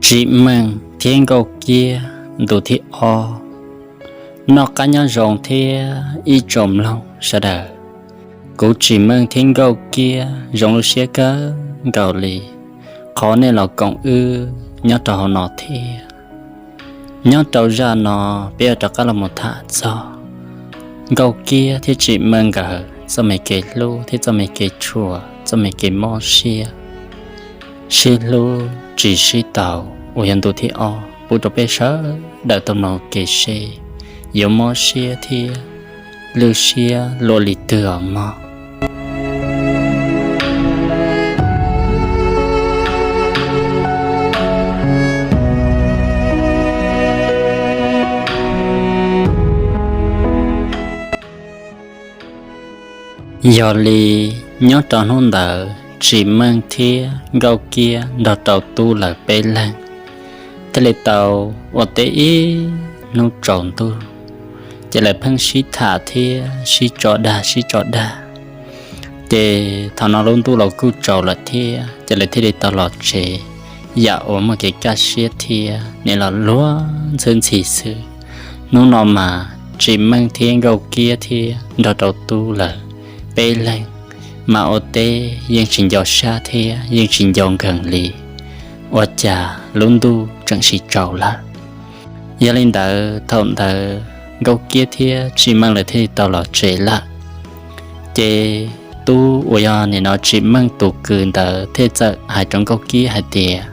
Tsim Meej thiab Nkauj Kiab ntu thib ob. Noj qab nyob zoo thiab ib tsoom mloog sawv daws. Kuv Tsim Meej thiab Nkauj Kiab zoo lub siab kawg nkaus li qhov nej los koom wb nyob rau hauv no thiab. Nyob rau zaj no peb yuav rov qab los mus tham txog Nkauj Kiab thiab Tsim Meej nkawd txoj me kev hlub thiab txoj me kev tshua, txoj me kev mob siab, sib hlub tsis sib tau, uas yog ntu thib ob pub rau peb sawv daws tau mloog kev seb yuav mob siab thiab lwj siab luaj li twg os mog. Yog li, nyob rau hnub ntawd Tsim Meej thiab Nkauj Kiab nrog rau Tub lawv peb leeg thiaj li tau ua teb ib hnub tsaus ntuj, ces lawv pheej sib tham thiab sib tso dag sib tso dag. Ces thaum no lub ntuj los kuj tsaus lawm thiab, ces lawv thiaj li tau los tsev, yam uas muaj kev kaj siab thiab nim los luag ntxhwb ntxhi xwb. Hnub no mas Tsim Meej thiab Nkauj Kiab thiab nrog rau Tub lawv peb leeg mas ua teb yeej tsis nco sab thiab yeej tsis nco nkeeg li, ua cas lub ntuj tseem sib tsaus lawm. Yog li ntawd thaum ntawd Nkauj Kiab thiab Tsim Meej lawv thiaj li tau los tsev lawm. Ces Tub uas yog nim no Tsim Meej tus kwv ntawd thiaj txawm hais rau Nkauj Kiab hais tias,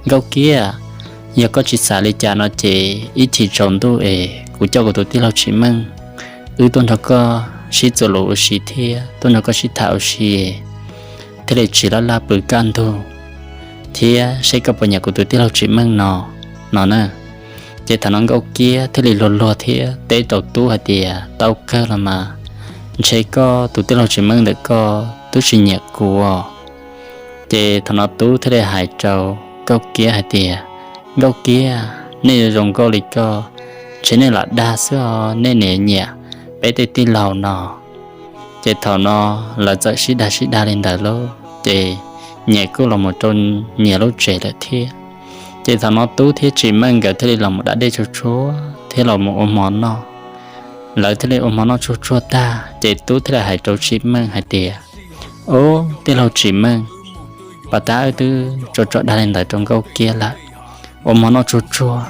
Nkauj Kiab, yog koj tsis xav li cas no ces ib chim tsaus ntuj es kuv coj kuv tus tij laug Tsim Meej, wb tuaj nrog koj sib txuas lus ua si thiab tuaj nrog koj sib tham ua si, thiaj li tsis laj laj pw kaj ntug, thiab seb koj puas nyiam kuv tus tij laug Tsim Meej no, no na. Ces thaum no Nkauj Kiab thiaj li luag luag thiab teb rau Tub hais tias, tau kawg los mas, ntshe koj tus tij laug Tsim Meej ntawm koj twb tsis nyiam kuv os. Ces thaum no Tub thiaj li hais rau Nkauj Kiab hais tias, Nkauj Kiab, nej yuav zoo nkauj li koj, ntshe nej lam dag xwb os, nej niaj nyiam peb tej tij laug no. Ces thaum no lawv txawm sib dag sib dag li ntawd lauj, ces nyias kuj los mus rau nyias lub tsev lawm thiab. Ces thaum no Tub thiab Tsim Meej nkawd thiaj li los mus da dej tsuag tsuag thiab los mus ua hmo noj. Lawv thiaj li ua hmo noj tsuag tsuag tag, ces Tub thiaj li hais rau Tsim Meej hais tias, Ob, tij laug Tsim Meej, pas tab wb twb tso tso dag li ntawd rau Nkauj Kiab lawm, ua hmo noj tsuag tsuag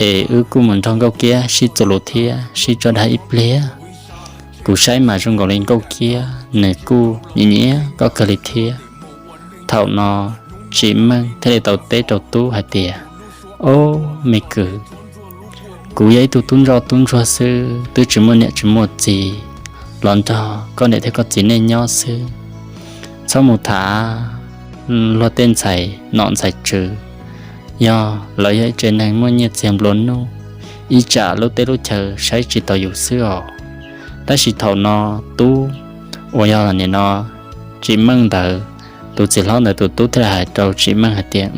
es wb kuj mus nrog Nkauj Kiab sib txuas lus thiab sib tso dag ib pliag. Kuv saib mas zoo nkaus li Nkauj Kiab nws kuj nyiam nyiam koj kawg li thiab. Thaum no Tsim Meej thiaj li tau teb rau Tub hais tias, Ob, me kwv, kuv yog ib tug tub ntsoj tub ntsuag xwb, twb tsis muaj niam tsis muaj txiv, los nrog koj niam thiab koj txiv nej nyob xwb. Txhob mus tham luag tej ntxhais nom ntxhais tswv, yog lawv yog ib tsev neeg muaj nyiaj txiag nplua nuj, ib tsam lub teb lub chaw saib tsis taus yus xwb os. Tab sis thaum no Tub uas yog nim no Tsim Meej ntawd tus txiv hlob ntawd tus tub thiaj li hais rau Tsim Meej hais tias,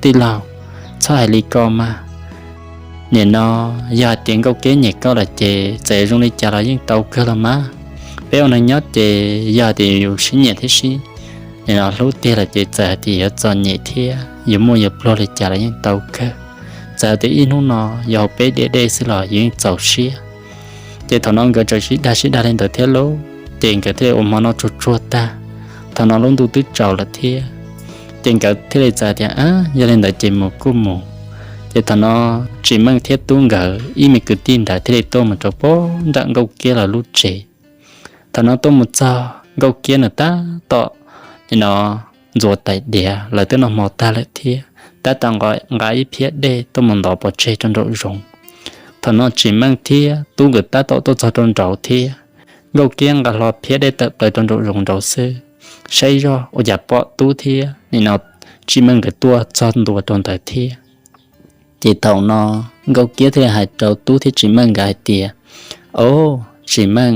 Tij laug, txhob hais li ko mas. Nim no yog hais tias Nkauj Kiab nyiam koj lawm ces txawm zoo li cas los yeej tau kawg los mas. Peb ua neeg nyob ces yog hais tias yus sib nyiam thiab sib nim no hlub tiag lawm ces txawm hais tias yuav txom nyem thiab yuav muaj yuav pluag li cas los yeej tau kawg. Txawm hais tias ib hnub no yuav haus peb diav dej xwb los yus yeej txaus siab. Ces thaum no nkawd txawm sib dag sib dag li ntawd thiab lauj, ces nkawd thiaj li ua hmo noj tsuag tsuag tag. Thaum no lub ntuj twb tsaus lawm thiab, ces nkawd thiaj li txawm tias, Yog li ntawd ces mus kuj mus. Ces thaum no Tsim Meej thiab Tub nkawd ib me kwv tij ntawd thiaj li tuaj mus rau pem nram Nkauj Kiab lawv lub tsev. Thaum no tuaj mus txog Nkauj Kiab nws tab tom nim no ntxuav tais diav, lawv twb noj hmo tag lawm thiab, tab tom nqa ib phiab dej tuaj mus ntov pov tseg rau nraum zoov. Thaum no Tsim Meej thiab Tub nkawd tab tom tuaj txog rau nraud thiab, Nkauj Kiab nqa hlo phiab dej tawm plaws rau nraum zoov nraud xwb, saib zoj ua cas pom Tub thiab nim no Tsim Meej nkawd tuaj txog ntua rau ntawd thiab. Ces thaum no Nkauj Kiab thiaj li hais rau Tub thiab Tsim Meej nkawd hais tias, Ob, Tsim Meej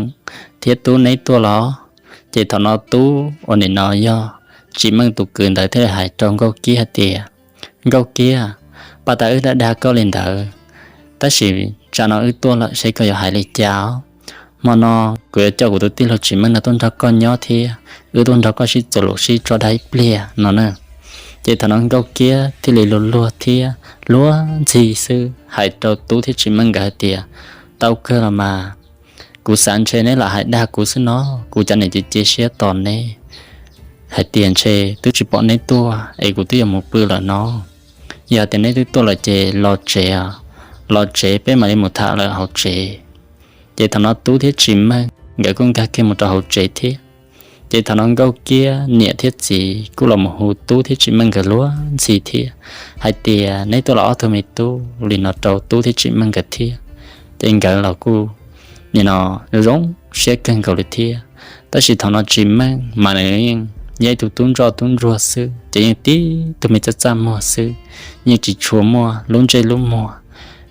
thiab Tub neb tuaj los? Ces thaum no Tub uas nim no yog Tsim Meej tus kwv ntawd thiaj li hais rau Nkauj Kiab hais tias, Nkauj Kiab, pab tas wb dag dag koj li ntawd, tab sis tsam no wb tuaj lawm seb koj yuav hais li cas. Hmo no kuv yuav coj kuv tus tij laug Tsim Meej no tuaj nrog koj nyob thiab wb tuaj nrog koj sib txuas lus sib tso dag ib pliag no na. Ces thaum no Nkauj Kiab thiaj li luag luag thiab luag ntxhi xwb hais rau Tub thiab Tsis Meej nkawd hais tias, tau kawg los mas, kuv xav ntshe neb lam hais dag kuv xwb no, kuv cov niam cia siab tos neb hais tias ntshe twb tsis pom neb tuaj es kuv twb yuav mus pw lawm no. Yog tias neb twb tuaj lawm ces los tsev, los tsev peb mam li mus tham lawm hauv tsev. Ces thaum no Tub thiab Tsis Meej nkawd kuj nkag kiag mus rau hauv tsev thiab. Ces thaum no Nkauj Kiab niam thiab txiv kuj los mus hu Tub thiab Tsis Meej nkawd luag ntxhi thiab hais tias, neb tuaj los ob tug me tub li no rau Tub thiab Tsis Meej nkawd thiab. Ces nkawd los kuj nim no zoo siab kawg nkaus li thiab. Tab sis thaum no Tsis Meej mas nws yeej yog ib tug tub ntsoj tub ntsuag xwb, ces yeej tib tug me txaj txaj muag xwb, yeej tsis tshua muaj lub ntsej lub muag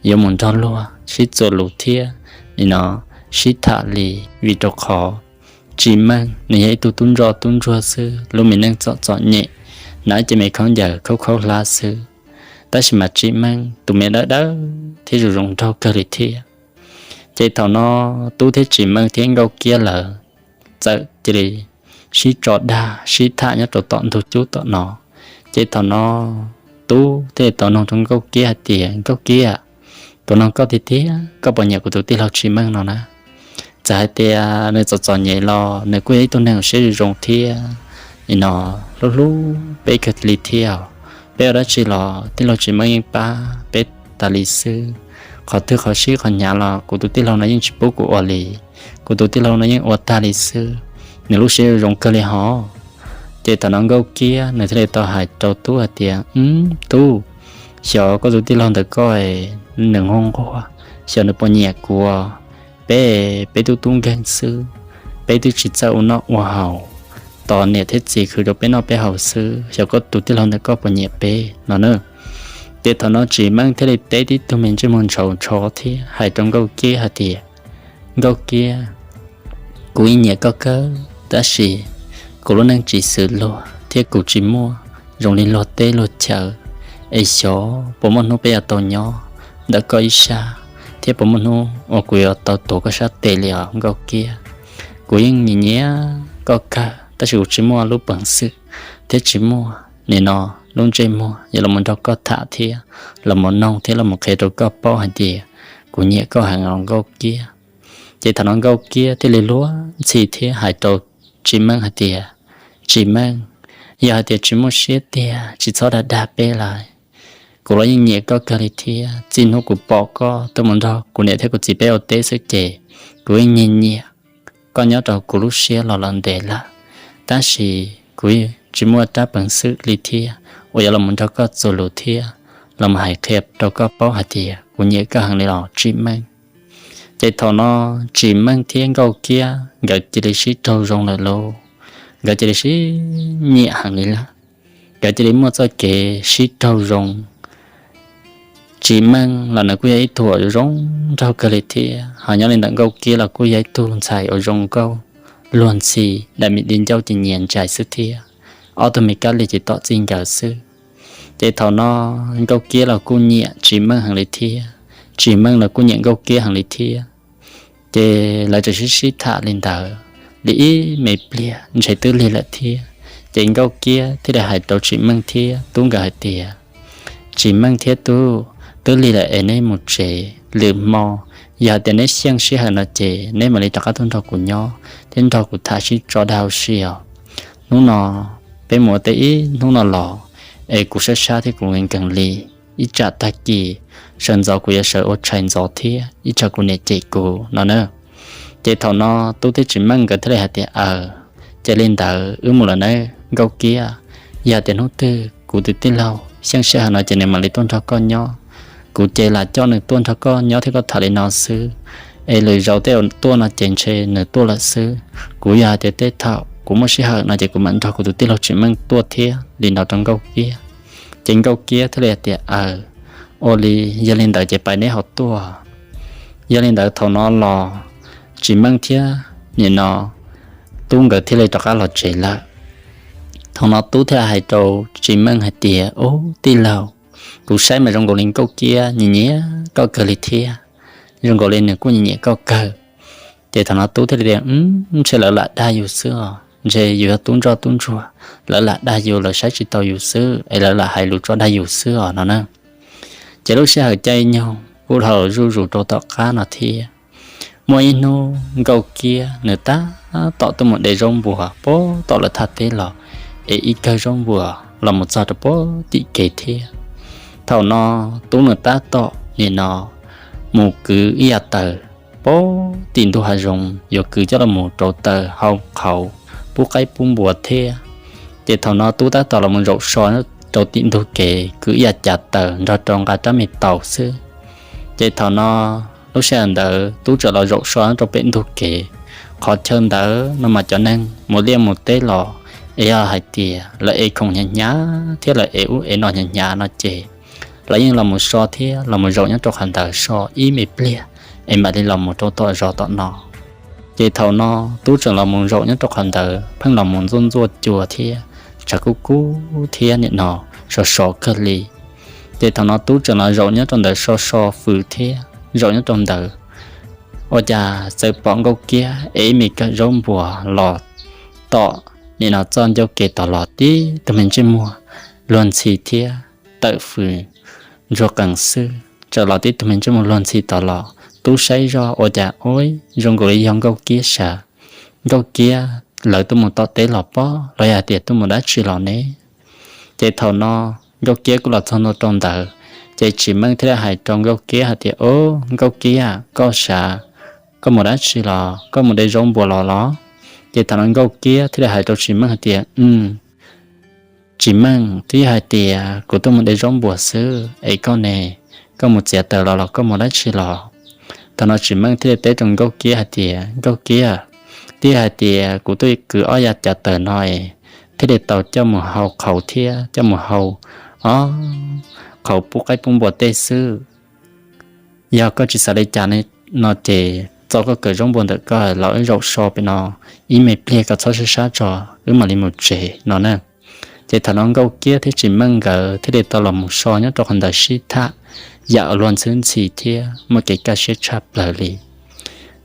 yuav mus nrog luag sib txuas lus thiab nim no sib tham li, vim rau qhov Tsis Meej nws yog ib tug tub ntsoj tub ntsuag xwb, lub me neej txom txom nyem, hnav ib ce me khaub ncaws khaub khaub hlab xwb. Tab sis mas Tsis Meej tus me dawb dawb thiab zoo zoo nraug kawg li thiab. Ces thaum no Tub thiab Tsis Meej thiab Nkauj Kiab lawv txawm cia li sib tso dag sib tham nyob rau tom ntug cub tom no. Ces thaum no Tub thiaj li tau noog rau Nkauj Kiab hais tias, Nkauj Kiab, kuv noog koj tiag tiag, koj puas nyiam kuv tus tij laug Tsis Meej no na? Txawm hais tias nws txom txom nyem los nws kuj yog ib tug neeg uas siab zoo zoo thiab nim no hlub hlub peb kawg li thiab. Peb ua dab tsi los tij laug Tsis Meej yeej pab peb tas li xwb. Qhov twg qhov sib qhov hnyav los kuv tus tij laug no yeej tsis pub kuv ua li. Kuv tus tij laug no yeej ua tag li xwb, nws lub siab zoo kawg li hos. Ces thaum no Nkauj Kiab nws thiaj li tau hais rau Tub hais tias, Tub, xyov koj tus tij laug ntawm koj nws nquag nquag, xyov nws puas nyiam kuv. Peb, peb tub tub nkeeg xwb, peb twb tsis txawj ua noj ua haus, tos niam thiab txiv khwv rau peb noj peb haus xwb, xyov koj tus tij laug ntawm koj puas nyiam peb no na. Ces thaum no Tsis Meej thiaj li teb tib tug me ntsej muag ntshauv ntshov thiab hais rau Nkauj Kiab hais tias, Nkauj Kiab, kuv yeej nyiam koj kawg, tab sis kuv lub neej tsis xws luag thiab kuv tsis muaj zoo li luag teb luag chaw, es xyov puas muaj hnub peb yuav tau nyob ntawm koj ib sab, thiab puas muaj hnub uas kuv yuav tau tuav koj sab tes li os Nkauj Kiab. Kuv yeej nyiam nyiam koj kawg, tab sis kuv tsis muaj lub peev xwm thiab tsis muaj nim no lub ntsej muag yuav los mus nrog koj tham thiab los mus noog thiab los mus qhia rau koj paub hais tias kuv nyiam koj heev os Nkauj Kiab. Ces thaum no Nkauj Kiab thiaj li luag ntxhi thiab hais rau Tsis Meej hais tias, Tsis Meej, yog hais tias tsis muaj siab tiag tsis txhob dag dag peb lawm. Kuv los yeej nyiam koj kawg li thiab, txij hnub kuv pom koj tuaj mus nrog kuv niam thiab kuv txiv peb ua teb xwb ces kuv yeej nyiam nyiam koj nyob rau kuv lub siab los lawm ntev lawm. Tab sis kuv tsis muaj rab peev xwm li thiab uas yuav los mus nrog koj txuas lus thiab los mus hais qhia rau koj paub hais tias kuv nyiam koj heev li los Tsis Meej. Ces thaum no Tsis Meej thiab Nkauj Kiab nkawd cia li sib raug zoo lawm lauj, nkawd cia li sib nyiam heev li lawm, nkawd cia li muaj txoj kev sib raug zoo. Tsis Meej los nws kuj yog ib tug uas zoo nraug kawg li thiab, ho nyob li ntawm Nkauj Kiab los kuj yog ib tug ntxhais uas zoo nkauj luag ntxhi, daim me di ncauj ces nyias ntsais xwb thiab, ob tug me kab li ces tom txij nkawd xwb. Ces thaum no Nkauj Kiab los kuj nyiam Tsis Meej heev li thiab, Tsis Meej los kuj nyiam Nkauj Kiab heev li thiab. Ces lawv txawm sib sib tham li ntawd li ib me pliag ntshe twb lig lawm thiab. Ces Nkauj Kiab thiaj li hais rau Tsis Meej thiab Tub nkawd hais tias, Tsis Meej thiab Tub, twb lig lawm es neb mus tsev, lwm hmo yog hais tias neb xyeej sij hawm no ces neb mam li rov qab tuaj nrog kuv nyob thiab nrog kuv tham sib tso dag ua si os. Hnub no peb mus ua teb ib hnub no los es kuv sab sab thiab kuv nkees nkees li, ib tsam tag kis sawv ntxov kuv yuav sawv ua tshais ntxov thiab ib tsam kuv niam cem kuv no na. Ces thaum no Tub thiab Tsis Meej nkawd thiaj li hais tias, Aws, ces li ntawd wb mus lawm nawb Nkauj Kiab. Yog tias hnub twg kuv tus tij laug xyeej sij hawm no ces nws mam li tuaj nrog koj nyob. Kuv ces lam coj nws tuaj nrog koj nyob thiab koj tham li no xwb, es lwm zaus tej zaum tuaj no ces ntshe nws tuaj lawm xwb. Kuv yog hais tias tej thaum kuv muaj sij hawm no ces kuv mam nrog kuv tus tij laug Tsis Meej tuaj thiab li no rau Nkauj Kiab. Ces Nkauj Kiab thiaj li hais tias, Aws, ua li, yog li ntawd ces pais neb ho tuaj. Yog li ntawd thaum no los Tsis Meej thiab nim no Tub nkawd thiaj li rov qab los tsev lawm. Thaum no Tub thiaj hais rau Tsis Meej hais tias, Ub, tij laug, kuv saib mas zoo nkaus li Nkauj Kiab nyiam nyiam koj kawg li thiab, zoo nkaus li nws kuj nyiam nyiam koj kawg. Ces thaum no Tub thiaj li tias, Ntshe lawv lam dag yus xwb os. ntshe yus yog tub ntsoj tub ntsuag, lawv lam dag yus, lawv saib tsis taus yus xwb es lawv lam hais lus tso dag yus xwb os no na. Ces lub sij hawm caij nyoog kuj dhau zuj zus rau tom qab no thiab. Muaj ib hnub Nkauj Kiab nws tab tom tuaj mus de zaub npuas puag tom lawv thaj teb los, es ib kawg zaub npuas los mus txog rau puag tim kev thiab. Thaum no tub nws tab tom nim no mus kwv ib yav taws puag tim ntug hav zoov, yuav kwv coj los mus rauv taws hau qhauv pub qaib pub npua thiab. Ces thaum no tub tab tom los mus zaum so rau tim ntug kev kwv ib yav cav taws nrog rau nqa rab me taus xwb. Ces thaum no lub sij hawm ntawd tub txawm los zaum so rau pem ntug kev. Qhov chaw ntawd no mas cov neeg mus liaj mus teb los, es yog hais tias lawv ev khoom hnyav hnyav thiab lawv ev ub ev no hnyav hnyav no ces lawv yeej los mus so thiab los mus zaum nyob rau qhov ntawd so ib me pliag es mam li los mus rau tom zos tom no. Ces thaum no tub tseem los mus zaum nyob rau qhov ntawd pheej los mus ntxuaj ntxuaj cua thiab tshav kub kub thiab nim no sov sov kawg li. Ces thaum no tub tseem los zaum nyob rau ntawd so so fws thiab zaum nyob rau ntawd, ua cas txawm pom Nkauj Kiab ev ib me kawm zaub npuas los tom nim no txoj ncauj kev tom los tib tug me ntsej muag luag ntxhi thiab tawm fws ntsuag qees xwb, txawm los tib tug me ntsej muag luag ntxhi tom los. Tub saib zoj ua cas ua zoo nkaus li yog Nkauj Kiab sav. Nkauj Kiab lawv tuaj mus tom teb los pob los yog hais tias tuaj mus dab tsi los ne? Ces thaum no Nkauj Kiab kuj los txog ntua rau ntawd, ces Tsim Meej thiaj li hais rau Nkauj Kiab hais tias, Au, Nkauj Kiab, koj sav, koj mus dab tsi los? Koj mus de zaub npuas los los? Ces thaum no Nkauj Kiab thiaj li hais rau Tsim Meej hais tias, Tsim Meej, twb yog hais tias kuv tuaj mus de zaub npuas xwb es koj ne, koj mus txiav taws los los koj mus dab tsi los? Thaum no Tsim Meej thiaj li teb rau Nkauj Kiab hais tias, Nkauj Kiab, twb yog hais tias kuv tuaj kwv ob yav cav taws no es thiaj li tau coj mus hau qhauv thiab coj mus hau, o, qhauv pub qaib pub npua tej xwb. Yog koj tsis xav li cas no ces txo koj kawm zaub npuas ntawm koj los wb zaum so pem no ib me pliag, koj txhob sab sab tso, wb mam li mus tsev no na. Ces thaum no Nkauj Kiab thiab Tsim Meej nkawd thiaj li tau los mus so nyob rau qhov ntawd sib tham yam luag ntxhi ntxhi thiab muaj kev kaj siab tshaj plaws li.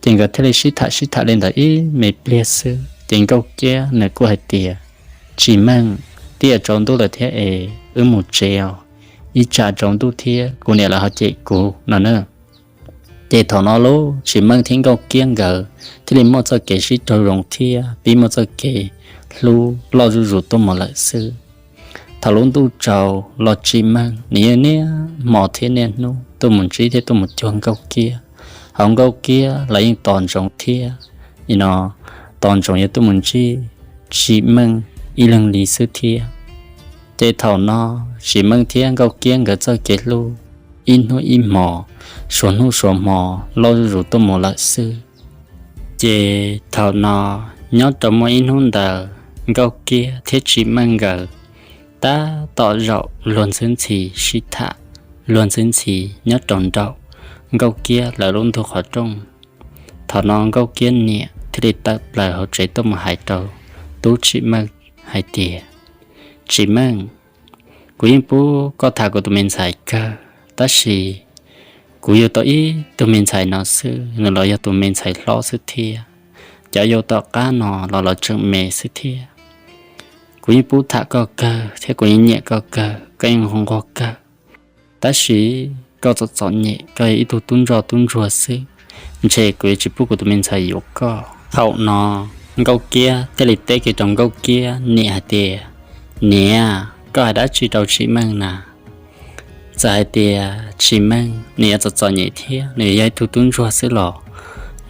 Ces nkawd thiaj li sib tham sib tham li ntawd ib me pliag xwb ces Nkauj Kiab nws kuj hais tias, Tsim Meej, twb yuav tsaus ntuj lawm thiab es wb mus tsev os, ib tsam tsaus ntuj thiab kuv niam lawv ho cem kuv no na. Ces thaum no lub Tsim Meej thiab Nkauj Kiab nkawd thiaj li muaj txoj kev sib raug zoo thiab pib muaj txoj kev hlub loj zuj zus tuaj mus lawm xwb. Thaum lub ntuj tsaus los Tsim Meej nws yeej niaj hmo thiab niaj hnub tuaj mus ntsib thiab tuaj mus cuag Nkauj Kiab. Hauv Nkauj Kiab los yeej tos ntsoov thiab, nim no tos ntsoov yuav tuaj mus ntsib Tsim Meej ib leeg li xwb thiab. Ces thaum no Tsim Meej thiab Nkauj Kiab nkawd txoj kev hlub ib hnub ib hmo, suav hnub suav hmo loj zuj zus tuaj mus lawm xwb. Ces thaum no nyob rau muaj ib hnub ntawd Nkauj Kiab thiab Tsim Meej nkawd tab tom zaum luag ntxhi ntxhi sib tham, luag ntxhi ntxhi nyob rau nraum Nkauj Kiab lawv lub ntug qhov rooj. Thaum no Nkauj Kiab niam thiaj li tawm plaws hauv tsev tuaj mus hais rau tub Tsim Meej hais tias, Tsim Meej, kuv yeej pub koj tham kuv tus me ntxhais kawg, tab sis kuv yug tau ib tug me ntxhais no xwb, nws los yog tus me ntxhais hlob xwb thiab. Cov yau tom qab no los los tseem me xwb thiab. Kuv yeej pub tham koj kawg thiab kuv yeej nyiam koj kawg, koj yeej nquag nquag kawg. Tab sis koj txom txom nyem, koj yog ib tug tub ntsoj tub ntsuag xwb, ntshe kuv yuav tsis pub kuv tus me ntxhais yuav koj. Thaum no Nkauj Kiab thiaj li teb kiag rau Nkauj Kiab niam hais tias, Niam, koj hais dab tsi rau Tsim Meej na? Txawm hais tias Tsim Meej nws yuav txom txom nyem thiab nws yog ib tug tub ntsuag xwb los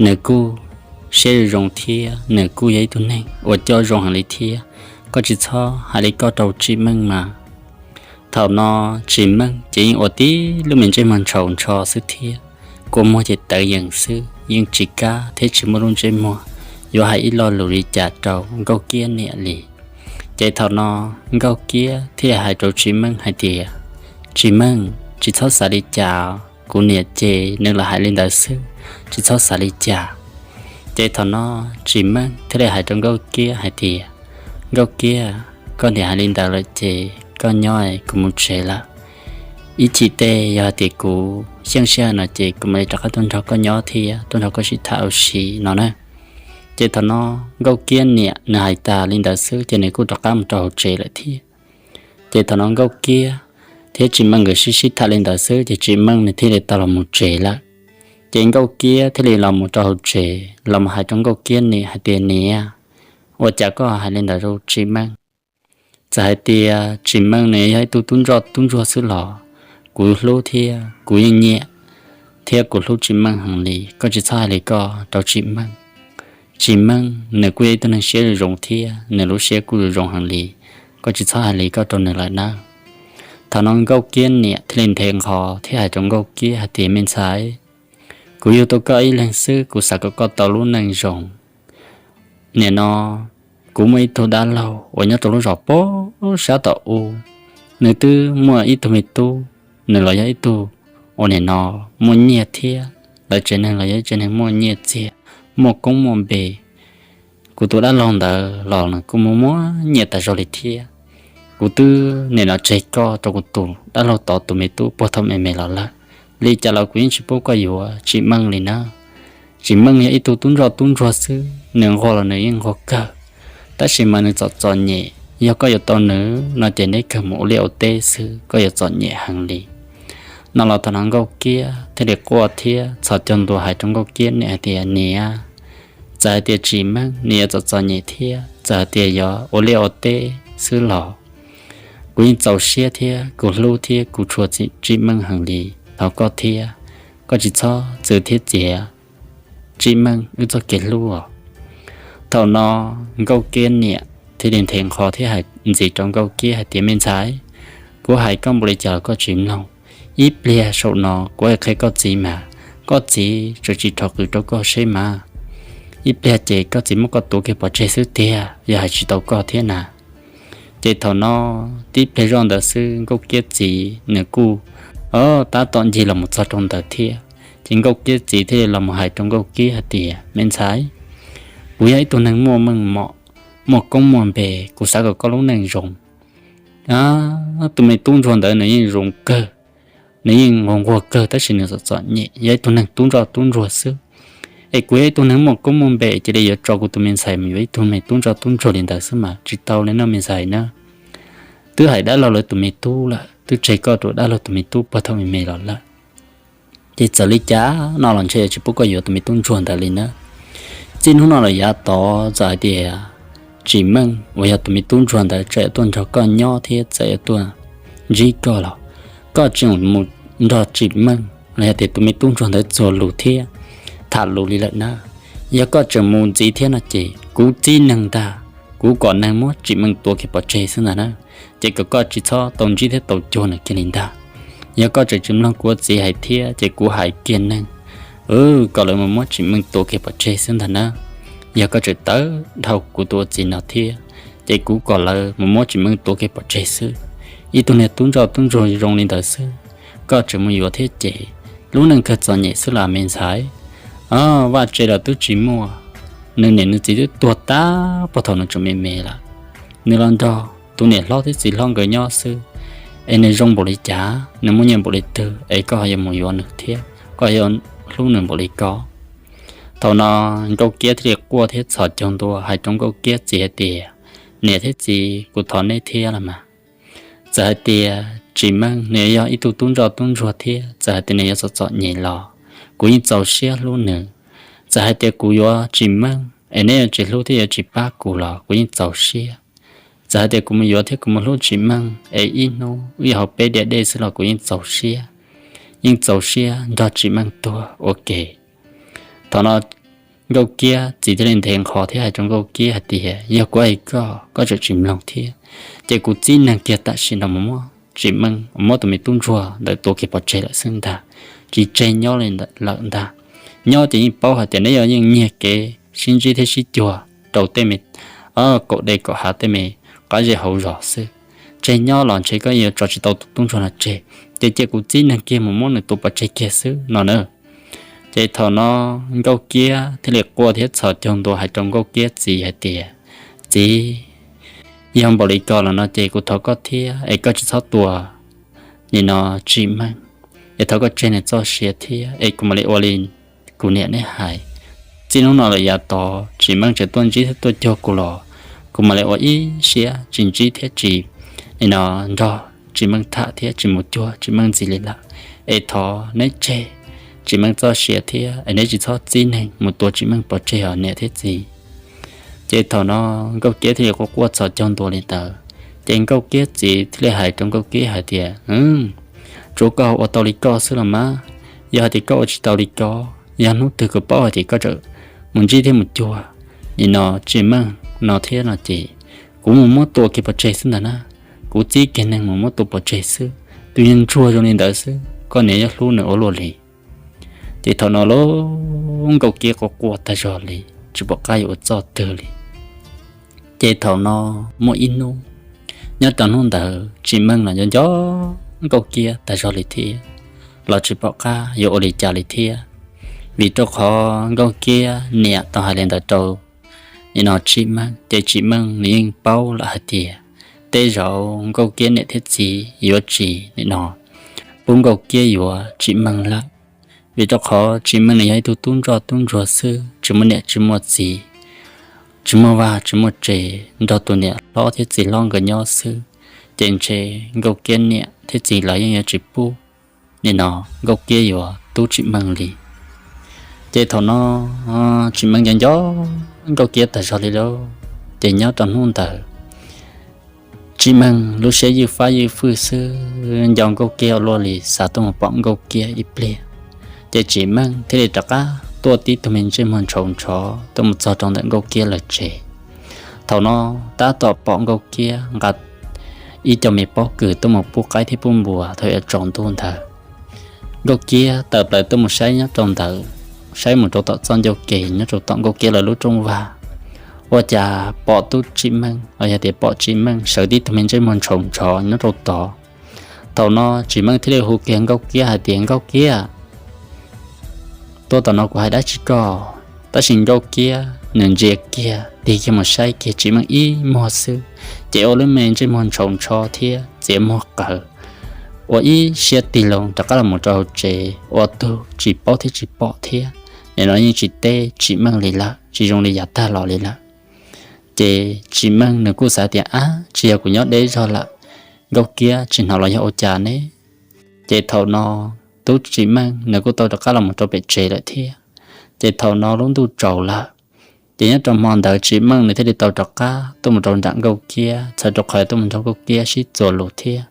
nws kuj siab zoo zoo thiab nws kuj yog ib tug neeg uas coj zoo heev li thiab. Koj tsis txhob hais li koj rau Tsim Meej mas. Thaum no Tsim Meej ces yeej ua tib lub me ntsej muag ntshaus ntsho xwb thiab, kua muag ces tawv yees xwb, yeej tsis kam thiab tsis muaj lub ntsej muag yuav hais ib lo lus li cas rau Nkauj Kiab niam li. Ces thaum no Nkauj Kiab thiaj li hais rau Tsim Meej hais tias, Tsim Meej, tsis txhob xav li cas, kuv niam ces nws lam hais li ntawd xwb, tsis txhob xav li cas. Ces thaum no Tsim Meej thiaj li hais rau Nkauj Kiab hais tias, Nkauj Kiab, koj niam hais li ntawd lawm ces koj nyob, kuv mus tsev lawm. Ib chim tej yog hais tias kuv xyeej sij hawm no ces kuv mam li rov qab tuaj nrog koj nyob thiab tuaj nrog koj sib tham ua si no na. Ces thaum no Nkauj Kiab niam nws hais tas li ntawd xwb ces nws kuj rov qab mus rau hauv tsev lawm thiab. Ces thaum no Nkauj Kiab thiab Tsim Meej nkawd sib sib tham li ntawd xwb ces Tsim Meej nws thiaj li tau los mus tsev lawm. Ces Nkauj Kiab thiaj li los mus rau hauv tsev los mus hais rau Nkauj Kiab niam hais tias, Niam, ua cas koj hais li ntawd rau Tsim Meej? Txawm hais tias Tsim Meej nws yog ib tug tub ntsoj tub ntsuag xwb los kuv hlub thiab kuv yeej nyiam thiab kuv hlub Tsim Meej heev li. Koj tsis txhob hais li koj rau Tsim Meej. Tsim Meej nws kuj yog ib tug neeg siab zoo thiab nws lub siab kuj zoo heev li. Koj tsis txhob hais li koj rau nws lawm nawb. Thaum no Nkauj Kiab niam thiaj li nthe nqho thiab hais rau Nkauj Kiab hais tias, Me ntxhais, kuv yug tau koj ib leeg xwb, kuv xav kom koj tau lub neej zoo. Nim no kuv muaj ib tug dab laug uas nyob rau lub zos pem sab tom ub, nws twb muaj ib tug me tub, nws los yog ib tug uas nim no muaj nyiaj thiab, lawv tsev neeg los yog ib tsev neeg muaj nyiaj txiag, muaj koob muaj npe. Kuv tus dab laug ntawd los nws kuj muaj muaj nyiaj tas zog li thiab. Kuv twb nim no tseg koj rau kuv tus dab laug tod tus me tub puag thaum me me los lawm, li cas los kuv yeej tsis pub koj yuav Tsim Meej li nawb. Tsim Meej yog ib tug tub ntsoj tub ntsuag xwb, nws nquag los nws yeej nquag kawg, tab sis mas nws txom txom nyem, yog koj yuav tau nws no ces neb kawg mus ua liaj ua teb xwb, koj yuav txom nyem heev li. No los thaum no Nkauj Kiab thiaj li quaj thiab txhos caug ntua hais rau Nkauj Kiab niam hais tias, Niam, txawm hais tias Tsim Meej nws yuav txom txom nyem thiab txawm hais tias yuav ua liaj ua teb xwb los kuv yeej txaus siab thiab kuv hlub thiab kuv tshua Tsim Meej heev li. Thov koj thiab, koj tsis txhob txwv thiab txiav Tsim Meej wb txoj kev hlub os. Thaum no Nkauj Kiab niam thiaj li nthe nqho thiab hais ntxiv rau Nkauj Kiab hais tias, Me ntxhais, kuv hais koj npaum li cas los koj tsis mloog. Ib pliag saum no kuv qhia koj txiv mas, koj txiv tseem tsis rho qws rau koj seb mas. Ib pliag ces koj txiv muab koj tuav kiag pov tseg xwb tiag, yog hais tsis tau koj thiab na. Ces thaum no tib pliag zoj ntawd xwb Nkauj Kiab txiv nws kuj tab tom ncig los mus txog rau ntawd thiab. Ces Nkauj Kiab txiv thiaj li los mus hais rau Nkauj Kiab hais tias, Me ntxhais, kuv yog ib tug neeg muaj meej mom, muaj koob muaj npe, kuv xav kom koj lub neej zoo. Tus me tub ntsuag ntawd nws yeej zoo kawg, nws yeej nquag nquag kawg tab sis nws txom txom nyem, yog ib tug neeg tub ntsoj tub ntsuag xwb. Es kuv yog ib tug neeg muaj koob muaj npe cia li yuav tso kuv tus me ntxhais mus yuav ib tug me tub ntsoj tub ntsuag li ntawd xwb mas tsis tau li nawb me ntxhais nawb. Twb hais dab laug lawv tus me tub lawm, twb tseg koj rau dab laug tus me tub puag thaum me me los lawm. Ces txawm li cas no los ntshe tsis pub koj yuav tus me tub ntsuag ntawd li nawb. Txij hnub no lawm yav tod txawm hais tias Tsim Meej uas yog tus me tub ntsuag ntawd tseem tuaj nrog koj nyob thiab txawm yuav tuaj ntsib koj los koj tseem mus nrog Tsim Meej los yog tias tus me tub ntsuag ntawd txuag lus thiab tham lus li lawm na. Yog koj tseem mus ntxiv thiab no ces kuv txib neeg ntag, kuv kom neeg muab Tsim Meej tuav kiag pov tseg xwb ntag na. Ces kom koj tsis txhob tau ntsib thiab tau cuag nws kiag li ntag. Yog koj tseem tsis mloog kuv txiv hais thiab ces kuv hais kiag neeg kom lawv mus muab Tsim Meej tuav kiag pov tseg xwb ntag na. Yog koj tseem tawv dhau kuv tus ua txiv no thiab ces kuv kom lawv mus muab Tsim Meej tuav kiag pov tseg xwb. Ib tug niag tub ntsoj tub ntsuag zoo li ntawd xwb, koj tseem mus yuav thiab ces lub neej kawg txom nyem xwb las me ntxhais. Vaj tse los twb tsis muaj, nws niam nws txiv twb tuag tag puag thaum nws tseem me me lawm. Nws los nrog tus niam hlob thiab txiv hlob nkawd nyob xwb, es nws zoo npaum li cas, nws muaj nyiaj npaum li twg es koj ho yuav mus yuav nws thiab koj yuav hlub nws npaum li ko? Thaum no Nkauj Kiab thiaj li quaj thiab txhos caug ntua hais rau Nkauj Kiab txiv hais tias, Niam thiab txiv, kuv thov nej thiab los mas. Txawm hais tias Tsim Meej nws yog ib tug tub ntsoj tub ntsuag thiab txawm hais tias nws yuav txom txom nyem los kuv yeej txaus siab hlub nws. Txawm hais tias kuv yuav Tsim Meej es neb yuav tsis hlub thiab yuav tsis pab kuv los kuv yeej txaus siab. Txawm hais tias kuv mus yuav thiab kuv mus hlub Tsim Meej es ib hnub wb yuav haus peb diav dej xwb los kuv yeej txaus siab, yeej txaus siab nrog Tsim Meej tuag ua ke. Thaum no Nkauj Kiab txiv thiaj li nthe nqho thiab hais rau Nkauj Kiab hais tias, Yog kuv hais koj, koj tseem tsis mloog thiab, ces kuv txib neeg kiag tam sim no mus muab Tsim Meej, muab tus me tub ntsuag ntawd tuav kiag pov tseg lawm xwb ntag, tsis tseg nyob li lawm ntag. Nyob ces yeej paub hais tias neb yuav yeej nyiag kev sib ntsib thiab sib cuag rau tej me kaum dej kaum hav tej me qab zej hauv zos xwb. Tseg nyob los ntshe koj yuav tso tsis tau tus tub ntsuag no tseg, ces cia kuv txib neeg kiag mus muab nws tua pov tseg kiag xwb no na. Ces thaum no Nkauj Kiab thiaj li quaj thiab txhos caug ntua hais rau Nkauj Kiab txiv hais tias, Txiv, yog npaum li ko los no ces kuv thov koj thiab es koj tsis txhob tua nim no Tsim Meej, es thov koj tseg nws txoj sia thiab es kuv mam li ua li kuv niam neb hais. Txij hnub no lawm yav tod Tsim Meej tseem tuaj ntsib thiab tuaj cuag kuv los kuv mam li ua ib siab tsis ntsib thiab tsis, nim no nrog Tsim Meej tham thiab tsis mus cuag Tsim Meej ntxiv li lawm. Es thov neb tseg Tsim Meej txoj sia thiab es neb tsis txhob txib neeg mus tua Tsim Meej pov tseg os niam thiab txiv. Ces thaum no Nkauj Kiab thiaj li quaj quaj txhos caug ntua li ntawd. Ces Nkauj Kiab txiv thiaj li hais rau Nkauj Kiab hais tias, Tsuav koj ua tau li koj xwb los mas, yog hais tias koj ua tsis tau li ko, yog hnub twg kuv paub hais tias koj tseem mus ntsib thiab mus cuag nim no Tsim Meej no thiab no ces kuv mus muab tua kiag pov tseg xwb ntag na. Kuv txib kiag neeg mus muab tua pov tseg xwb, tus niag ntsuag zoo li ntawd xwb koj niam yuav hlub nws ua luaj li. Ces thaum no los Nkauj Kiab quaj quaj tag zog li, tsis pom qab yuav ua txoj twg li. Ces thaum no muaj ib hnub, nyob rau hnub ntawd Tsim Meej los nco nco Nkauj Kiab tag zog li thiab, los tsis pom qab yuav ua li cas li thiab. Vim rau qhov Nkauj Kiab niam tau hais li ntawd rau nim no Tsim Meej, ces Tsim Meej nws yeej paub lawm hais tias tej zaum Nkauj Kiab niam thiab txiv yuav tsis nim no pub Nkauj Kiab yuav Tsim Meej lawm. Vim rau qhov Tsim Meej nws yog ib tug tub ntsoj tub ntsuag xwb, tsis muaj niam tsis muaj txiv, tsis muaj vaj tsis muaj tsev, nrog tus niam hlob thiab txiv hlob nkawd nyob xwb. Ces ntshe Nkauj Kiab niam thiab txiv lawv yeej yuav tsis pub nim no Nkauj Kiab yuav tub Tsim Meej li. Ces thaum no Tsim Meej nco nco Nkauj Kiab tag zog li lauj. Ces nyob rau hnub ntawd Tsim Meej lub siab ywj fab ywj fwj xwb, nco Nkauj Kiab ua luaj li, xav tuaj mus pom Nkauj Kiab ib pliag. Ces Tsim Meej thiaj li rov qab tuaj tib tug me ntsej muag ntshauv ntshov tuaj mus txog rau ntawm Nkauj Kiab lawv tsev. Thaum no tab tom pom Nkauj Kiab nqa ib co me pob kws tuaj mus pub qaib thiab pub npua thaum yuav tsaus ntuj ntawd. Nkauj Kiab tawm plaws tuaj mus saib nyob rau ntawd, saib mus rau tom txoj ncauj ke nyob rau tom Nkauj Kiab lawv lub rooj vag. Ua cas pom tub Tsim Meej los yog tias pom Tsim Meej sawv tib tug me ntsej muag ntshauv ntshov nyob rau tod. Thaum no Tsim Meej thiaj li hu kiag Nkauj Kiab hais tias, Nkauj Kiab, tuaj tom no kuv hais dab tsi koj? Tab sis Nkauj Kiab nws ntsia kiag tig kiag mus saib kiag Tsim Meej ib muag xwb, ces ua lub me ntsej muag ntshauv ntshov thiab txiav muag qawv, ua ib siab tig loo rov qab los mus rau hauv tsev ua tug tsis paub thiab tsis pom thiab. Nim no yeej tsis teb Tsim Meej li lawm, tsis zoo li yav tag los li lawm. Ces Tsim Meej nws kuj xav tias, ab, tsis yog kuv nyob deb zog lawm, Nkauj Kiab tsis hnov los yog ua cas ne? Ces thaum no tub Tsim Meej nws kuj tau rov qab los mus rau pem tsev lawm thiab. Ces thaum no lub ntuj tsaus lawm, ces nyob rau hmo ntawd Tsim Meej nws thiaj li tau rov qab tuaj mus rau nram Nkauj Kiab, txhawm rau qhov tuaj mus nrog Nkauj Kiab sib txuas lus thiab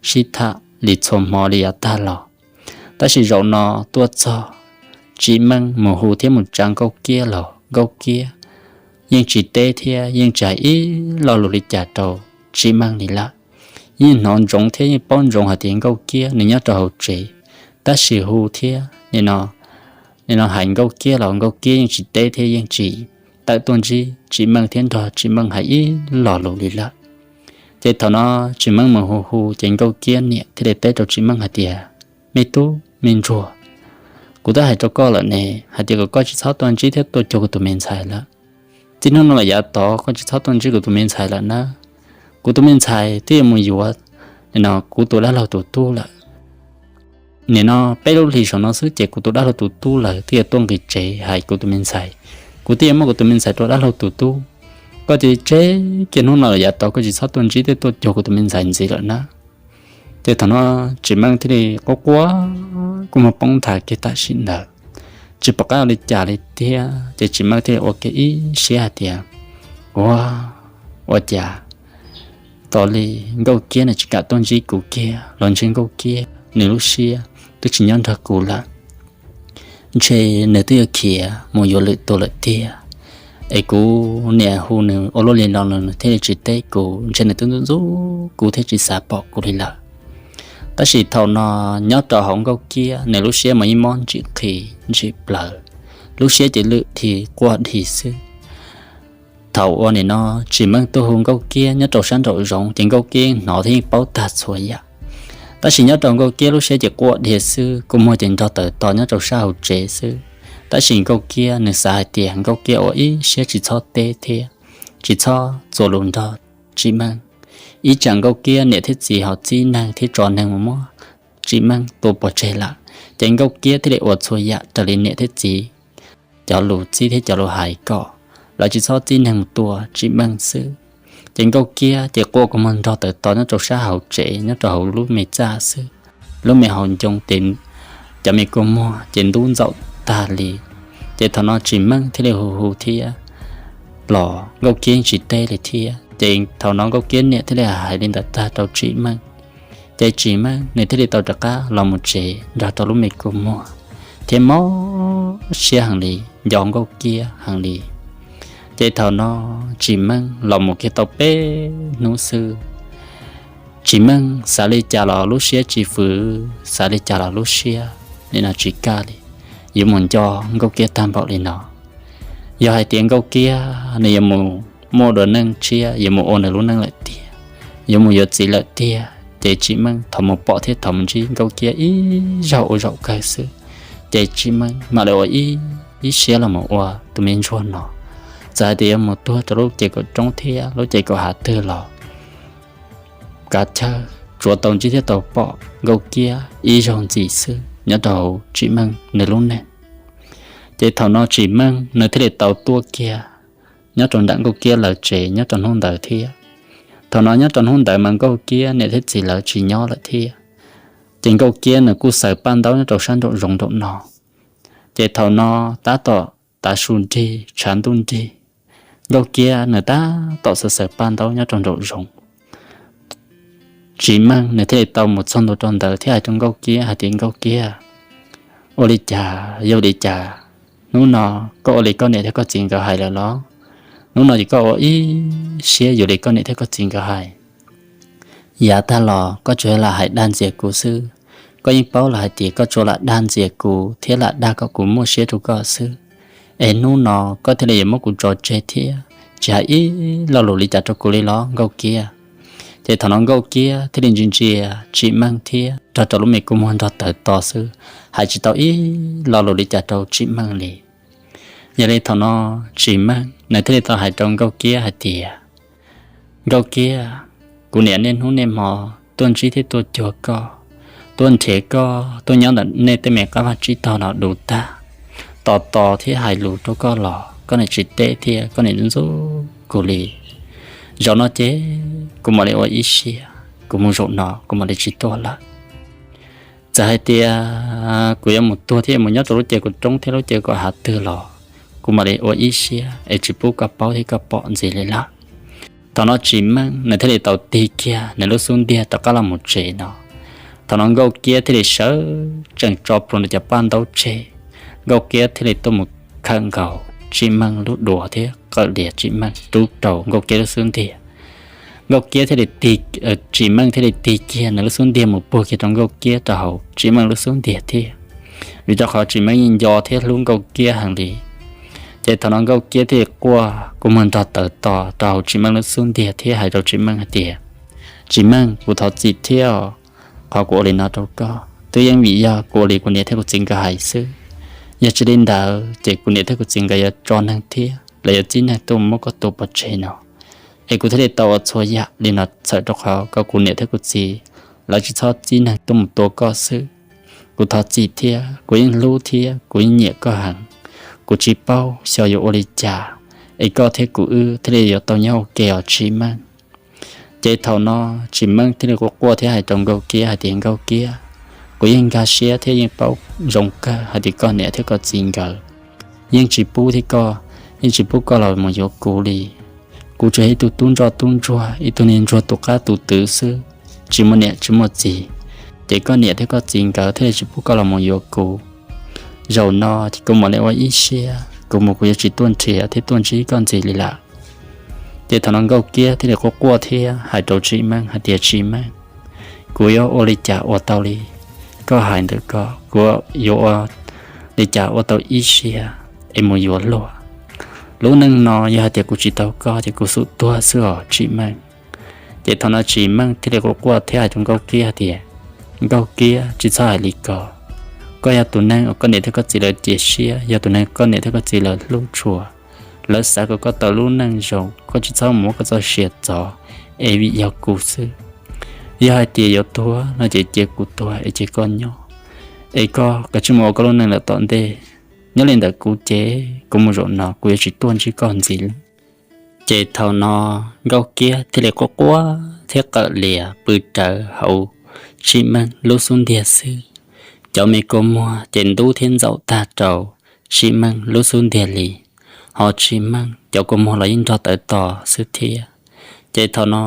sib tham li txhua hmo li yav tag los. Tab sis zaum no tuaj txog, Tsim Meej mus hu thiab mus tsa Nkauj Kiab los Nkauj Kiab yeej tsis teb thiab yeej tsis hais ib lo lus li cas rau Tsim Meej li lawm. Yeej hnov ntsoov thiab yeej paub ntsoov hais tias Nkauj Kiab nws nyob rau hauv tsev, tab sis hu thiab nim no, nim no hais Nkauj Kiab los Nkauj Kiab yeej tsis teb thiab yeej tsis tawm tuaj ntsib Tsim Meej thiab nrog Tsim Meej hais ib lo lus li lawm. Ces thaum no Tsim Meej mus hu hu ces Nkauj Kiab niam thiaj li teb rau Tsim Meej hais tias, me tub me ntsuag, kuv twb hais rau koj lawm ne, hais tias kom koj tsis txhob tuaj ntsib thiab tuaj cuag kuv tus me ntxhais lawm. Txij hnub no los yav tod koj tsis txhob tuaj ntsib kuv tus me ntxhais lawm na. Kuv tus me ntxhais twb yuav mus yuav nim no kuv tus dab laug tus tub lawm. Nim no peb lub hlis saum no xwb ces kuv tus dab laug tus tub lawv twb yuav tuaj nqis tsev hais kuv tus me ntxhais. Kuv twb yuav muab kuv tus me ntxhais rau dab laug tus tub. Koj cia li tseg kiag hnub no los yav tod koj tsis txhob tuaj ntsib thiab tuaj cuag kuv tus me ntxhais ntxiv lawm na. Ces thaum no Tsim Meej thiaj li quaj quaj kua muag poob nthav kiag tam sim ntawd, tsis pom qab ua li cas li thiab. Ces Tsim Meej thiaj li ua kiag ib siab hais tias, ua, ua cas tos li Nkauj Kiab nws tsis kam tuaj ntsib kuv kiag los ntshe Nkauj Kiab nws lub siab twb tsis nyob nrog kuv lawm. Ntshe nws twb yuav khiav mus yuav lwm tus lawm tiag. Es kuv niam hu nws ua luaj li no los nws thiaj li tsis teb kuv, ntshe nws twb ntxub ntxub kuv thiab tsis xav pom kuv li lawm. Tab sis thaum no nyob rau hauv Nkauj Kiab nws lub siab mas yeej mob ntsim qhi ntsim plawv, lub siab ces lwm dhi quaj dhi xwb. Thaum uas nim no Tsim Meej tuaj hu Nkauj Kiab nyob rau sab nraum zoov ces Nkauj Kiab yeej hnov thiab yeej paub tag txhua yam. Tab sis nyob rau Nkauj Kiab lub siab ces quaj dhi xwb, kua muag ces nrog tawm tos nyob rau sab hauv tsev xwb. Tab sis Nkauj Kiab nws xav hais tias Nkauj Kiab ua ib siab tsis txhob teb thiab tsis txhob txuas lus nrog Tsim Meej. Ib tsam Nkauj Kiab niam thiab txiv ho txib neeg thiab tso neeg mus muab Tsim Meej tua pov tseg lawm, ces Nkauj Kiab thiaj li ua txhua yam raws li niam thiab txiv cov lus txib thiab cov lus hais kom lawv tsis txhob txib neeg mus tua Tsim Meej xwb. Ces Nkauj Kiab ces quaj kua muag nrog tawv to nyob rau sab hauv tsev, nyob rau hauv lub me txaj xwb. Lub me hauv ncoo ces cov me kua muag ces ntub ntxaum tag li. Ces thaum no Tsim Meej thiaj li hu hu thiab los Nkauj Kiab yeej tsis teb li thiab. Ces thaum no Nkauj Kiab niam thiaj li hais li ntawd tag rau Tsim Meej, ces Tsim Meej nws thiaj li tau rov qab los mus tsev nrog rau lub me kua muag thiab mob siab heev li, nco Nkauj Kiab heev li. Ces thaum no Tsim Meej los mus kiag tau peb hnub xwb, Tsim Meej xav li cas los lub siab tsis fwv, xav li cas los lub siab li no tsis kaj li, yuav mus nco Nkauj Kiab tag npaum li no. Yog hais tias Nkauj Kiab nws yuav mus muaj dua neej tshiab, yuav mus ua nws lub neej lawm tiag, yuav mus yuav txiv lawm tiag, ces Tsim Meej thaum mus pom thiab thaum mus ntsib Nkauj Kiab ib zaug ua zaum kawg xwb, ces Tsim Meej mam li ua ib, ib siab los mus ua tus me ntsuag no. Txawm hais tias yuav mus tuag rau lub ces kaum roob thiab lub ces kaum hav twg los kav chawj tsuav tau ntsib thiab tau pom Nkauj Kiab ib zaug ntxiv xwb nyob rau hauv Tsim Meej nws lub neej. Ces thaum no Tsim Meej nws thiaj li tau tuaj kiag nyob rau nram Nkauj Kiab lawv tsev nyob rau hnub ntawd thiab. Thaum no nyob rau hnub ntawd mas Nkauj Kiab niam thiab txiv lawv tsis nyob lawm thiab. Ces Nkauj Kiab nws kuj xaws paj ntaub nyob rau sab nraum zoov nraum no. Ces thaum no tab tom tav su nrig tshav ntuj nrig, Nkauj Kiab nws tab tom xaws xaws paj ntaub nyob rau nraum zoov. Tsim Meej nws thiaj li tau mus txog ntua rau ntawd thiab hais rau Nkauj Kiab hais tias, Nkauj Kiab, ua li cas, yog li cas hnub no koj ua li koj niam thiab koj txiv nkawd hais lawm los? Hnub no ces koj ua ib siab yuav li koj niam thiab koj txiv nkawd hais. Yav tag los koj tsuas lam hais dag ntxias kuv xwb. Koj yeej paub los hais tias koj tsuas lam dag ntxias kuv thiab lam dag kom kuv muaj siab rau koj xwb. Es hnub no koj thiaj li yuav muab kuv tso tseg thiab tsis hais ib lo lus li cas rau kuv li los Nkauj Kiab? Ces thaum no Nkauj Kiab thiaj li ntsia ntsia Tsim Meej thiab nrog rau lub me kua muag nrog tawv to xwb, hais tsis tau ib lo lus li cas rau Tsim Meej li. Yog li thaum no Tsim Meej nws thiaj li tau hais rau Nkauj Kiab hais tias, Nkauj Kiab, kuv niam niaj hnub niaj hmo tuaj ntsib thiab tuaj cuag koj, tuaj nrhiav koj, tuaj nyob ntawm nej tej me qab vaj tsib taug no du tag, tos tos thiab hais lus rau koj los koj niam tsis teb thiab koj niam ntxub kuv li. Zaum no ces kuv mam li ua ib siab, kuv mus zaum no kuv mam li tsis tuaj lawm. Txawm hais tias kuv yuav mus tuag thiab mus nyob rau lub ces kaum roob thiab lub ces kaum hav twg los kuv mam li ua ib siab es tsis pub koj paub thiab koj pom ntxiv li lawm. Thaum no Tsim Meej nws thiaj li tau tig kiag nws lub xub ntiag rov qab los mus tsev no. Thaum no Nkauj Kiab thiaj li sawv tsees tso plhuav nws cov paj ntaub tseg, Nkauj Kiab thiaj li tuaj mus khawm nkaus Tsim Meej lub duav thiab qawm lias Tsim Meej rub rau Nkauj Kiab lub xub ntiag. Nkauj Kiab thiaj li tig, Tsim Meej thiaj li tig kiag nws lub xub ntiag mus puag kiag rau Nkauj Kiab rau hauv Tsim Meej lub xub ntiag thiab. Vim rau qhov Tsim Meej yeej nco thiab hlub Nkauj Kiab heev li. Ces thaum no Nkauj Kiab thiaj li quaj kua muag nrog tawv to rau hauv Tsim Meej lub xub ntiag thiab hais rau Tsim Meej hais tias, Tsim Meej, kuv thov txim thiab os, qhov kuv ua li no rau koj twb yeej vim yog kuv ua li kuv niam thiab kuv txiv nkawd hais xwb. Yog tsis li ntawd ces kuv niam thiab kuv txiv nkawd yuav tso neeg thiab lawv yuav txib neeg tuaj muab koj tua pov tseg no. Es kuv thiaj li tau ua txhua yam li no txhawm rau qhov kom kuv niam thiab kuv txiv lawv tsis txhob txib neeg tuaj mus tua koj xwb. Kuv thov txim thiab kuv yeej hlub thiab kuv yeej nyiam koj heev. Kuv tsis paub xyov yuav ua li cas es koj thiab kuv wb thiaj li yuav tau nyob ua ke os Tsim Meej. Ces thaum no Tsim Meej thiaj li quaj quaj thiab hais rau Nkauj Kiab hais tias, Nkauj Kiab, kuv yeej nkag siab thiab yeej paub zoo kawg hais tias koj niam thiab koj txiv nkawd yeej tsis pub thiab koj, yeej tsis pub koj los mus yuav kuv li. Kuv tsuas yog ib tug tub ntsoj tub ntsuag, ib tug niag ntsuag tus qab tus twv xwb, tsis muaj niam tsis muaj txiv. Ces koj niam thiab koj txiv nkawd thiaj li tsis pub koj los mus yuav kuv. Zaum no ces kuv mam li ua ib siab, kuv mus kuv yuav tsis tuaj nrhiav thiab tuaj ntsib koj ntxiv li lawm. Ces thaum no Nkauj Kiab thiaj li quaj quaj thiab hais rau Tsim Meej hais tias, Tsim Meej, kuv yuav ua li cas ua tau li koj hais ntawd ko? Kuv yuav ua li cas ua tau ib siab es mus yuav luag? Lub neej no yog hais tias kuv tsis tau koj ces kuv xum tuag xwb os Tsim Meej. Ces thaum no Tsim Meej thiaj li quaj quaj thiab hais rau Nkauj Kiab hais tias, Nkauj Kiab, tsis txhob hais li ko. Koj yog tus neeg uas koj niam thiab koj txiv lawv cia siab, yog tus neeg koj niam thiab koj txiv lawv hlub tshua. Lawv xav kom koj tau lub neej zoo, koj tsis txhob muab koj txoj sia txov es vim yog kuv xwb. Yog hais tias yuav tuag no ces cia kuv tuag es cia koj nyob, es koj kav tsij mus ua koj lub neej lawm tom ntej. Nyob li ntawm kuv ces kuv mus zaum no kuv yuav tsis tuaj ntsib koj ntxiv lawm. Ces thaum no Nkauj Kiab thiaj li quaj quaj thiab qawm lias pw rawv hauv Tsim Meej lub xub ntiag xwb. Cov me kua muag ces ntub thiab ntxaum tag rau Tsim Meej lub xub ntiag li, ho Tsim Meej cov kua muag los yeej nrog tawv to xwb thiab. Ces thaum no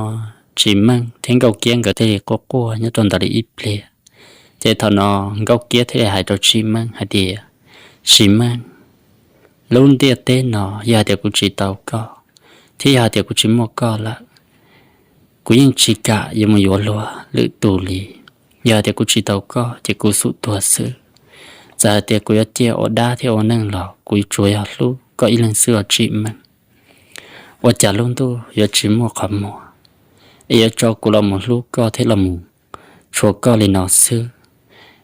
Tsim Meej thiab Nkauj Kiab nkawd thiaj li quaj quaj nyob rau ntawd li ib pliag. Ces thaum no Nkauj Kiab thiaj li hais rau Tsim Meej hais tias, Tsim Meej, lub ntiaj teb no yog hais tias kuv tsis tau koj, thiab yog hais tias kuv tsis muaj koj lawm, kuv yeej tsis kam yuav mus yuav luag lwm tus li. Yog hais tias kuv tsis tau koj ces kuv xum tuag xwb. Txawm hais tias kuv yuav ciaj ua dab thiab ua neej los kuv tsuas yog hlub koj ib leeg xwb os Tsim Meej. Ua cas lub ntuj yuav tsis muaj qhov muag es yuav tso kuv los mus hlub koj thiab los mus tshua koj li no xwb?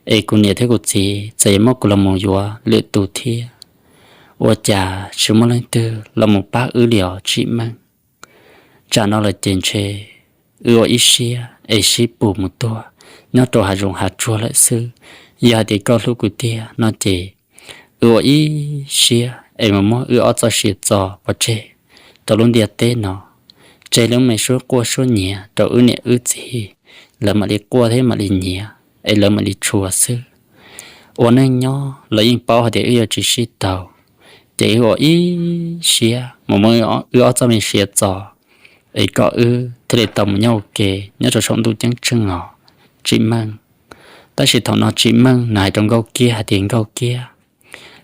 Es kuv niam thiab kuv txiv txawm yuav muab kuv los mus yuav lwm tus thiab, ua cas tsis muaj leej twg los mus pab wb li os Tsim Meej. Tsam no lawm ces ntshe wb ua ib siab es sib pus mus tuag nyob rau hav zoov hav tsuag lawm xwb. Yog hais tias koj hlub kuv tiag no ces wb ua ib siab es mus muab wb ob txoj sia txo pov tseg rau lub ntiaj teb no, tseg lub me suab quaj suab nyiav rau wb niam wb txiv, lawv mam li quaj thiab mam li nyiav es lawv mam li tshua xwb. Ua neej nyob los yeej paub hais tias wb yuav tsis sib tau, ces wb ua ib siab mus muab wb ob txoj me sia txo es kom wb thiaj li tau mus nyob ua ke nyob rau saum ntuj ceeb tsheej os Tsim Meej. Tab sis thaum no Tsim Meej nws hais rau Nkauj Kiab hais tias, Nkauj Kiab,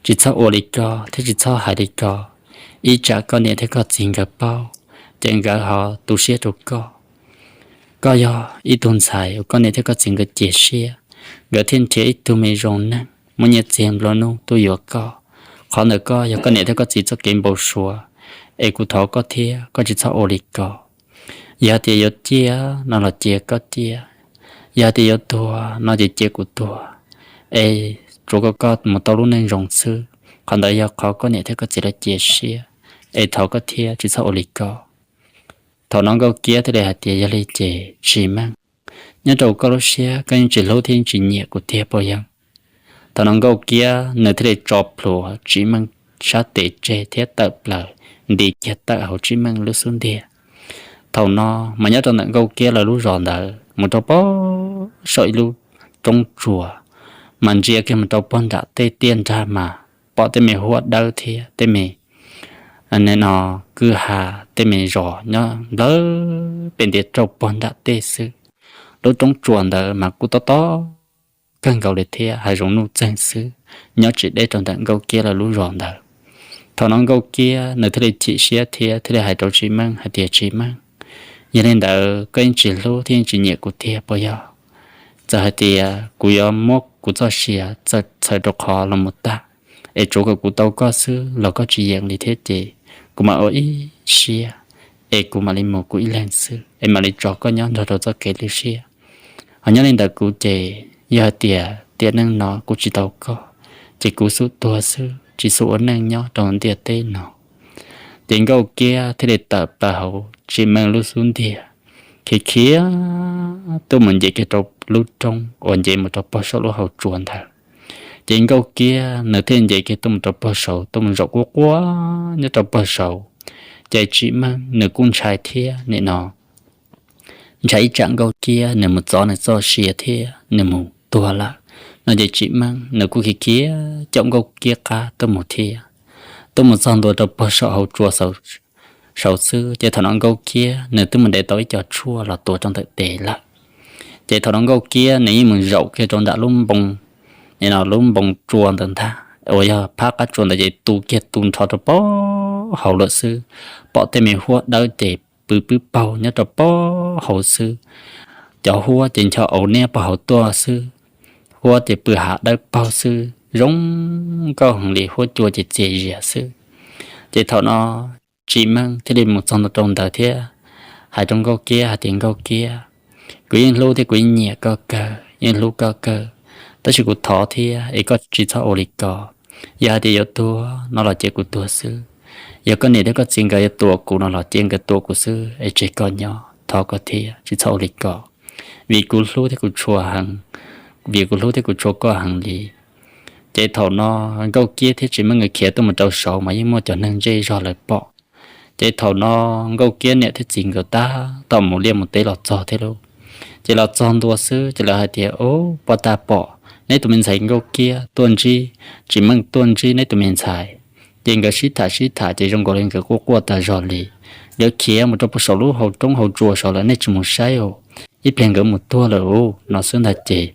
tsis txhob ua li ko thiab tsis txhob hais li ko. Ib tsam koj niam thiab koj txiv nkawd paub ces nkawd ho tu siab rau koj. Koj yog ib tug ntxhais uas koj niam thiab koj txiv nkawd cia siab, nkawd thiaj nrhiav ib tug me zoo neeg muaj nyiaj txiag nplua nuj tuaj yuav koj. Qhov ntawd koj yog koj niam thiab koj txiv txoj kev npau suav, es kuv thov koj thiab koj tsis txhob ua li ko. Yog tias yuav ciaj no los cia koj ciaj, yog tias yuav tuag no ces cia kuv tuag, es tsuav kom koj mus tau lub neej zoo xwb. Qhov ntawd yog qhov koj niam thiab koj txiv lawv cia siab, es thov koj thiab tsis txhob ua li ko. Thaum no Nkauj Kiab thiaj li hais tias, Yog li ces Tsim Meej, nyob rau koj lub siab koj yeej tsis hlub thiab yeej tsis nyiam kuv tiag puas yog? Thaum no Nkauj Kiab nws thiaj li tso plhuav Tsim Meej sab tes tseg thiab tawm plaws nti kiag tawm hauv Tsim Meej lub xub ntiag. Thaum no mas nyob rau ntawm Nkauj Kiab lawv lub zos ntawd mus rau pem saum ib lub roob tsuas, mas ntsia kiag mus rau pog nram tej tiaj nrag mas pom tej me huab dawb thiab tej me no kwj ha, tej me zos nyob nplawg pem ntiag rau pog nram tej xwb. Lub roob tsuas ntawd mas kuj tob tob kawg nkaus li thiab hav zoov nuj txeeg xwb, nyob tsis deb rau ntawm Nkauj Kiab lawv lub zos ntawd. Thaum no Nkauj Kiab nws thiaj li chim siab thiab thiaj li hais rau Tsim Meej hais tias, Tsim Meej, yog li ntawd koj yeej tsis hlub thiab yeej tsis nyiam kuv tiag puas yog? Txawm hais tias kuv yuav muab kuv txoj sia txhaws rau qhov los mus tag, es tsuav kom kuv tau koj xwb los koj tsis yeem li thiab ces kuv mam ua ib siab es kuv mam li mus kuv ib leeg xwb es mam li tso koj nyob nrog rau txoj kev lwj siab. Ho nyob li ntawd kuv ces yog hais tias tiam neej no kuv tsis tau koj, ces kuv xub tuag xwb tsis xub ua neej nyob rau ntiaj teb no. Ces Nkauj Kiab thiaj li tawm plaws hauv Tsim Meej lub xub ntiag, khiav khiav tuaj mus nce kiag rau lub roob uas nce mus rau pog saum lub hauv tsua ntawd. Ces Nkauj Kiab nws thiaj nce kiag tuaj mus rau pog saud, tuaj mus zaum quaj quaj nyob rau pog saud. Ces Tsim Meej nws kuj ntshai thiab nim no ntshai ib tsam Nkauj Kiab nws mus txov nws txoj sia thiab nws mus tuag lawm no ces Tsim Meej nws kuj khiav khiav caum Nkauj Kiab qab tuaj mus thiab, tuaj mus txog ntua rau pog saum hauv tsua saud xwb ces thaum no Nkauj Kiab nws twb mus ntes tau ib co tshuaj los tua rau ntawm tes lawm. Ces thaum no Nkauj Kiab nws yeej mus zaum kiag rau nram lub npoo, nim no lub npoo tsua ntawd ntag uas yog phab qab tsua ntawd ces tu kiag tu nrho rau pog hauv lawm xwb. Pom tej me huab dawb ces pw pwb paug nyob rau pog hauv xwb. Cov huab ces ncho auv niab pog hauv tuaj xwb. Huab ces pw hav dawb paug xwb, zoo nkauj heev li, huab cua ces txias zias xwb. Ces thaum no Tsim Meej thiaj li mus txog ntua rau ntawd thiab hais rau Nkauj Kiab hais tias, Nkauj Kiab, kuv yeej hlub thiab kuv yeej nyiam koj kawg, yeej hlub koj kawg, tab sis kuv thov thiab es koj tsis txhob ua li ko. Yog hais tias yuav tuag no los cia kuv tuag xwb, yog koj niam thiab koj txiv nkawd yuav tua kuv no los cia nkawd tua kuv xwb es tseg koj nyob, thov koj thiab tsis txhob ua li ko. Vim kuv hlub thiab kuv tshua heev, vim kuv hlub thiab kuv tshua koj heev li. Ces thaum no Nkauj Kiab thiab Tsim Meej nkawd khiav tuaj mus rau saud mas yeej muaj cov neeg zej zog lawv pom. Ces thaum no Nkauj Kiab niam thiab txiv nkawd tab tom mus liaj mus teb los txog thiab lauj. Ces los txog ntua xwb ces lawv hais tias, Ub, puag ta pom neb tus me ntxhais Nkauj Kiab tuaj ntsib Tsim Meej tuaj ntsib neb tus me ntxhais. Ces nkawd sib tham sib tham ces zoo nkaus li nkawd quaj quaj tas zog li. Nkawd khiav mus rau puag saum lub hauv roob hauv tsua saud lawm, nej tsis mus saib os, ib pliag nkawd mus tuag lawm ub, no xwb ntag. Ces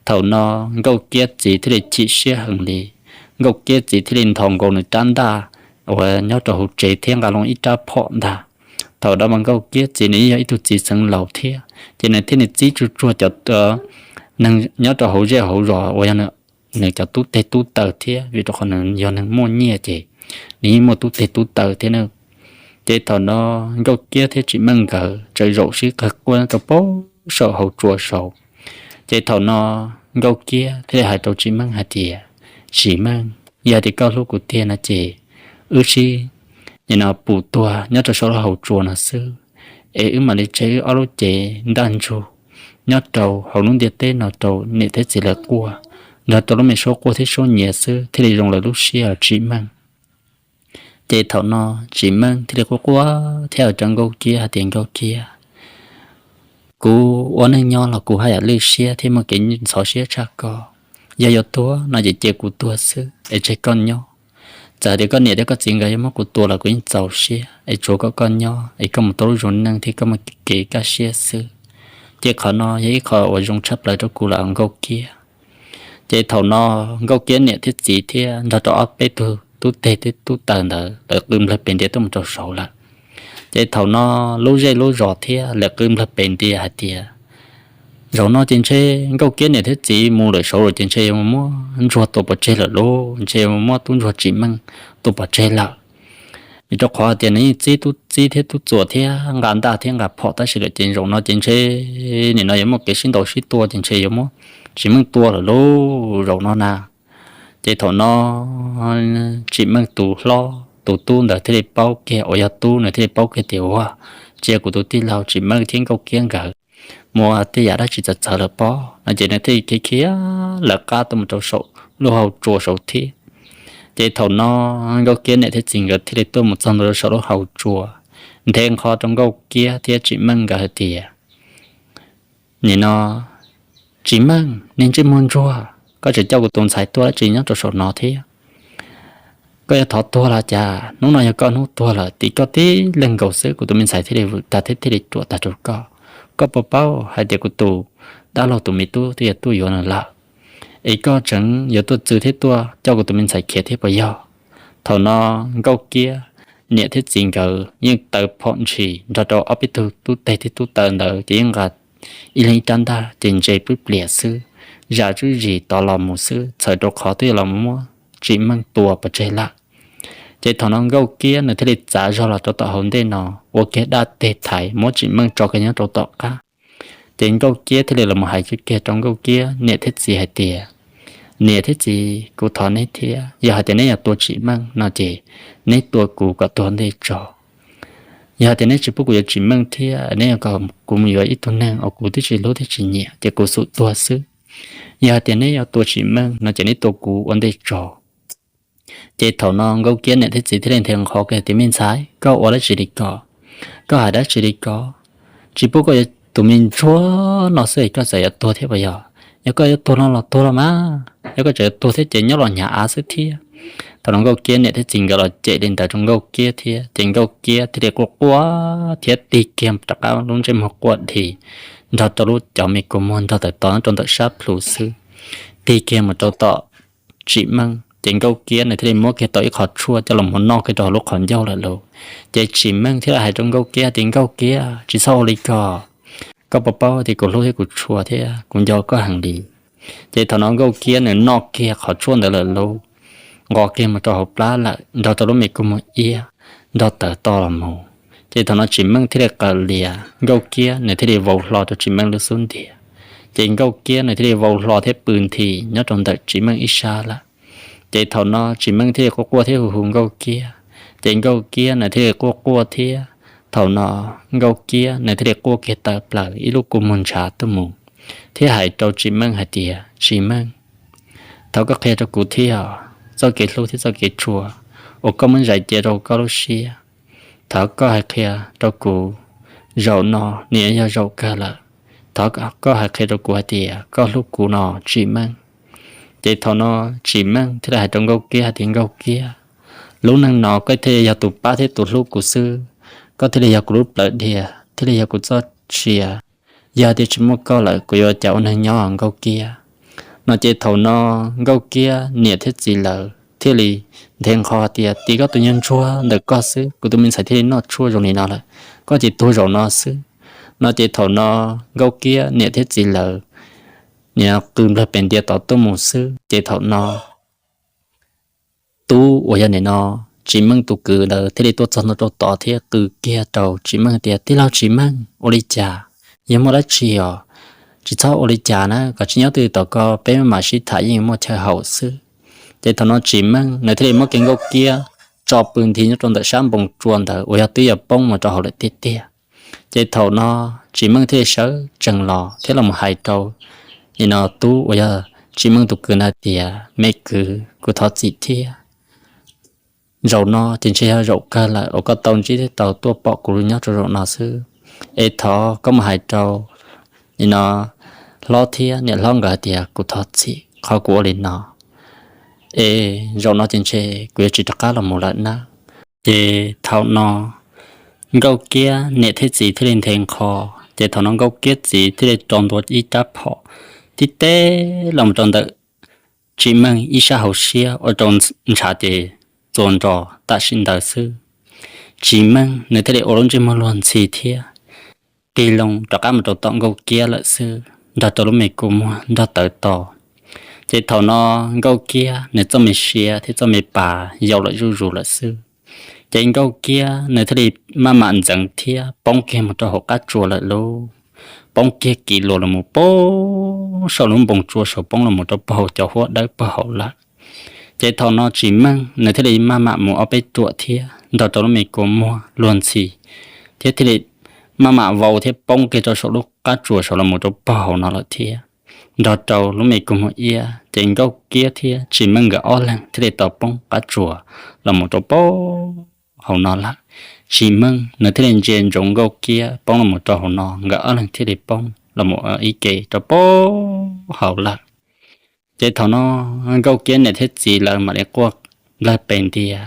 thaum no Nkauj Kiab txiv thiaj li chim siab heev li. Nkauj Kiab txiv thiaj li nthos nkaus nws rab ntaj uas nyob rau hauv tsev thiab nqa loo ib rab phom ntag. Thaum no mas Nkauj Kiab txiv nws yeej yog ib tug txiv xeev laus thiab, ces nws thiaj li txib tsuag tsuag cov neeg nyob rau hauv zej hauv zos uas yog nws cov tub teg tub taw thiab, vim rau qhov nws yog neeg muaj nyiaj ces nws yeej muaj tub teg tub taw thiab na. Ces thaum no Nkauj Kiab thiab Tsim Meej nkawd txawm zaum sib qawg quaj rau puag saum hauv tsua saud. Ces thaum no Nkauj Kiab thiaj li hais rau Tsim Meej hais tias, Tsim Meej, yog tias koj hlub kuv tiag no ces wb sib, nim no pum tuag nyob rau saum lub hauv tsua no xwb, es wb mam li tseg wb ob lub cev ntaj ntsug nyob rau hauv lub ntiaj teb no rau niam thiab txiv lawv quaj, nrog rau lub me suab quaj thiab suab nyiav xwb thiaj li zoo lawv lub siab os Tsim Meej. Ces thaum no Tsim Meej thiaj li quaj quaj thiab hais rau Nkauj Kiab hais tias, Nkauj Kiab, kuv ua neej nyob los kuv haj yam lwj siab thiab muaj kev ntxhov siab tshaj koj. Yog yuav tuag no ces cia kuv tuag xwb es tseg koj nyob. Txawm hais tias koj niam thiab koj txiv nkawd yuav muab kuv tua los kuv yeej txaus siab, es tsuav kom koj nyob es koj mus tau lub zoo neej thiab koj muaj kev kaj siab xwb. Ces qhov no yog ib qho uas zoo tshaj plaws rau kuv lawm Nkauj Kiab. Ces thaum no Nkauj Kiab niam thiab txiv thiab nrog rau ob peb tug tub teg thiab tub taw ntawd lawv qw nplawg pes ntia tuaj mus rau saud lawm. Ces thaum no lub zej lub zos thiab lawv qw nplawg pes ntia hais tias, Zaum no ces ntshe Nkauj Kiab niam thiab txiv mus lawm saud lawm ces ntshe yuav muab ntsuag tua pov tseg lawm lauj, ntshe yuav muab tub ntsuag Tsim Meej tua pov tseg lawm. Vim rau qhov hais tias nws yeej txib tub txib thiab tub txuas thiab nqa ntaj thiab nqa phom tab sis lawm ces zaum no ces ntshe nim no yuav muaj kev sib ntaus sib tua ces ntshe yuav muab Tsim Meej tua lawm lauj zaum no na. Ces thaum no Tsim Meej tus hlob tus tub ntawd thiaj li paub kiag, uas yog tub nws thiaj li paub kiag tias, Ua, cia kuv tus tij laug Tsim Meej thiab Nkauj Kiab nkawd muaj tej yam dab tsi txawv txawv lawm pob, no ces nws thiaj li khiav khiav lawv qab tuaj mus rau saum lub hauv tsua saud thiab. Ces thaum no Nkauj Kiab niam thiab txiv nkawd thiaj li tuaj mus txog ntua rau saum lub hauv tsua, nthe nqho rau Nkauj Kiab thiab Tsim Meej nkawd hais tias, Nim no Tsim Meej, niag ntsej muag ntsuag, koj tseem coj kuv tus ntxhais tuaj dab tsi nyob rau saum no thiab? Koj yuav thov tuag los cas? Hnub no yog koj hnub tuag lawm, tim koj tib leeg nkaus xwb kuv tus me ntxhais thiaj li vwm tag thiab thiaj li ruam tag rau koj. Koj puas paub hais tias kuv tus dab laug tus me tub twb yuav tuaj yuav nws lawm, es koj tseem yuav tuaj txwv thiab tuaj coj kuv tus me ntxhais khiav thiab puas yog? Thaum no Nkauj Kiab niam thiab txiv nkawd yeej taws phom ntshis nrog rau ob peb tug tub teg thiab tub taw ntawd ces yeej nqa ib leeg ib rab ntaj ces ntse pwb plias xwb, zam zuj zis tod los mus xwb, txhawm rau qhov twb yuav los muab Tsim Meej tua pov tseg lawm. Ces thaum no Nkauj Kiab nws thiaj li txav zog los rau tom hauv ntej no ua kiag dab teg thaiv muab Tsim Meej tso kiag nyob rau tom qab. Ces Nkauj Kiab thiaj li los mus hais kiag rau Nkauj Kiab niam thiab txiv hais tias, Niam thiab txiv, kuv thov neb thiab, yog hais tias neb yuav tua Tsim Meej no ces neb tua kuv kom tuag ntej tso. Yog hais tias neb tsis pub kuv yuav Tsim Meej thiab neb yuav kom kuv mus yuav ib tug neeg uas kuv twb tsis hlub thiab tsis nyiam ces kuv xum tuag xwb. Yog hais tias neb yuav tua Tsim Meej no ces neb tua kuv ua ntej tso. Ces thaum no Nkauj Kiab niam thiab txiv thiaj li nthe nqho kiag tias, Me ntxhais, koj ua dab tsi li ko? Koj hais dab tsi li ko? Tsis pub koj yuav tus me ntsuag no xwb es koj txawm yuav tuag thiab puas yog? Yog koj yuav tuag no los tuag los mas, yog koj tseem yuav tuag thiab ces nyob los hnyav av xwb thiab. Thaum no Nkauj Kiab niam thiab txiv nkawd los cem li ntawd rau Nkauj Kiab thiab ces Nkauj Kiab thiaj li quaj quaj thiab tig kiag rov qab lub ntsej muag quaj dhi nrog rau lub cov me kua muag nrog tawm tos rau ntawm sab plhu xwb, tig kiag mus rau tom Tsim Meej. Ces Nkauj Kiab nws thiaj li muab kiag tau ib qho tshuaj coj los mus noj kiag rau hauv lub qhov ncauj lawm lauj. Ces Tsim Meej thiaj li hais rau Nkauj Kiab tias, Nkauj Kiab, tsis txhob ua li ko. Koj puas paub tias kuv hlub thiab kuv tshua thiab kuv nco koj heev li. Ces thaum no Nkauj Kiab nws noj kiag qhov tshuaj ntawd lawm lauj, nqos kiag mus rau hauv plab lawm nrog rau lub me kua muag iab nrog tawm to los mus. Ces thaum no Tsim Meej thiaj li qaws lias, Nkauj Kiab nws thiaj li vau hlo rau Tsim Meej lub xub ntiag. Ces Nkauj Kiab nws thiaj li vau hlo thiab pw nthi nyob rau ntawm Tsim Meej ib sab lawm. Ces thaum no Tsim Meej thiaj li quaj quaj thiab hu hu Nkauj Kiab. Ces Nkauj Kiab nws thiaj li quaj quaj thiab. Thaum no Nkauj Kiab nws thiaj li quaj kiag tawm plaws ib lub kua muag ntshav tuaj mus thiab hais rau Tsim Meej hais tias, Tsim Meej, Thov koj qhia rau kuv thiab txoj kev hlub thiab txoj kev tshua uas koj muab zais cia rau koj lub siab. Thov koj hais qhia rau kuv, zaum no nws yog zaum kawg lawm. Thov koj hais qhia rau kuv hais tias koj hlub kuv no, Tsim Meej. Ces thaum no Tsim Meej thiaj li hais rau Nkauj Kiab hais tias, Nkauj Kiab, lub neej no koj thiaj li yog tus pab thiab tus hlub kuv xwb, koj thiaj li yog kuv lub plawv dhia, thiaj li yog kuv txoj sia. Yog tias tsis muaj koj lawm kuv yuav ua cas ua neeg nyob, Nkauj Kiab? No ces thaum no Nkauj Kiab niam thiab txiv lawv thiaj li nthe nqho tias, Tim koj tus nyuag ntsuag ntawm koj xwb, kuv tus me ntxhais thiaj li noj tshuaj zoo li no lawm, koj ces tuag zaum no xwb. No ces thaum no Nkauj Kiab niam thiab txiv lawv nim no qw nplawg pes ntia tod tuaj mus xwb. Ces thaum no Tub uas yog nim no Tsim Meej tus kwv ntawd thiaj li tuaj txog ntua rau tod thiab qw kiag rau Tsim Meej tias, Tij laug Tsim Meej, ua li cas? Yog muaj dab tsi os? Tsis txhob ua li cas na, koj tsis nyob twj ywm tom ko, peb maj mam sib tham yeej muaj chaw haum xwb. Ces thaum no Tsim Meej nws thiaj li muab kiag Nkauj Kiab tso pw nthi nyob rau ntawm sab npoo tsua ntawd uas yog twb yuav poob mus rau hauv lawm tiag tiag. Ces thaum no Tsim Meej thiaj li sawv tsees los thiab los mus hais rau nim no Tub uas yog Tsim Meej tus kwv ntawd tias, Me kwv, kuv thov txim thiab. Zaum no ces ntshe yog zaum kawg lawm uas koj tau ntsib thiab tau tuaj pom kuv nyob rau zaum no xwb. Es thov koj mus hais rau nim no hlob thiab niam hlob nkawd hais tias kuv thov txim qhov kuv ua li no. Es zaum no ces ntshe kuv yuav tsis rov qab los mus lawm na. Ces thaum no Nkauj Kiab niam thiab txiv thiaj li nthe nqho. Ces thaum no Nkauj Kiab txiv thiaj li rau ntua ib rab phom tib teb los mus rau ntawm Tsim Meej ib sab hauv siab ua rau ntshav ces txuas nrog tam sim ntawd xwb. Tsim Meej nws thiaj li ua lub ntsej muag luag ntxhi thiab tig loo rov qab mus rau tom Nkauj Kiab lawm xwb, nrog rau lub me kua muag nrog tawv to. Ces thaum no Nkauj Kiab nws txoj me siab thiab txoj me pas yau lawm zuj zus lawm xwb. Ces Nkauj Kiab nws thiaj li maj mam ntxeev thiab poob kiag mus rau hauv qab tsuas lawm lauj. Poob kiag kiv luas los mus poob saum lub npoo tsua saum, poob los mus rau pog hauv cov huab dawb pog hauv lawm. Ces thaum no Tsim Meej nws thiaj li maj mam mus ob peb ruam thiab nrog rau lub me kua muag luag ntxhi, thiab thiaj li maj mam vau thiab poob kiag rau saum lub qab tsuas saum los mus rau pog hauv no lawm thiab, nrog rau lub me kua muag iab. Ces Nkauj Kiab thiab Tsim Meej nkawd ob leeg thiaj li tau poob qab tsuas los mus rau pog hauv no lawm. Tsim Meej nws thiaj li ntsia ntsoov Nkauj Kiab poob los mus rau hauv no, nkawd ob leeg thiaj li poob los mus ib ke rau pog hauv lawm. Ces thaum no Nkauj Kiab niam thiab txiv lawv mam li quaj nplawg pes ntia.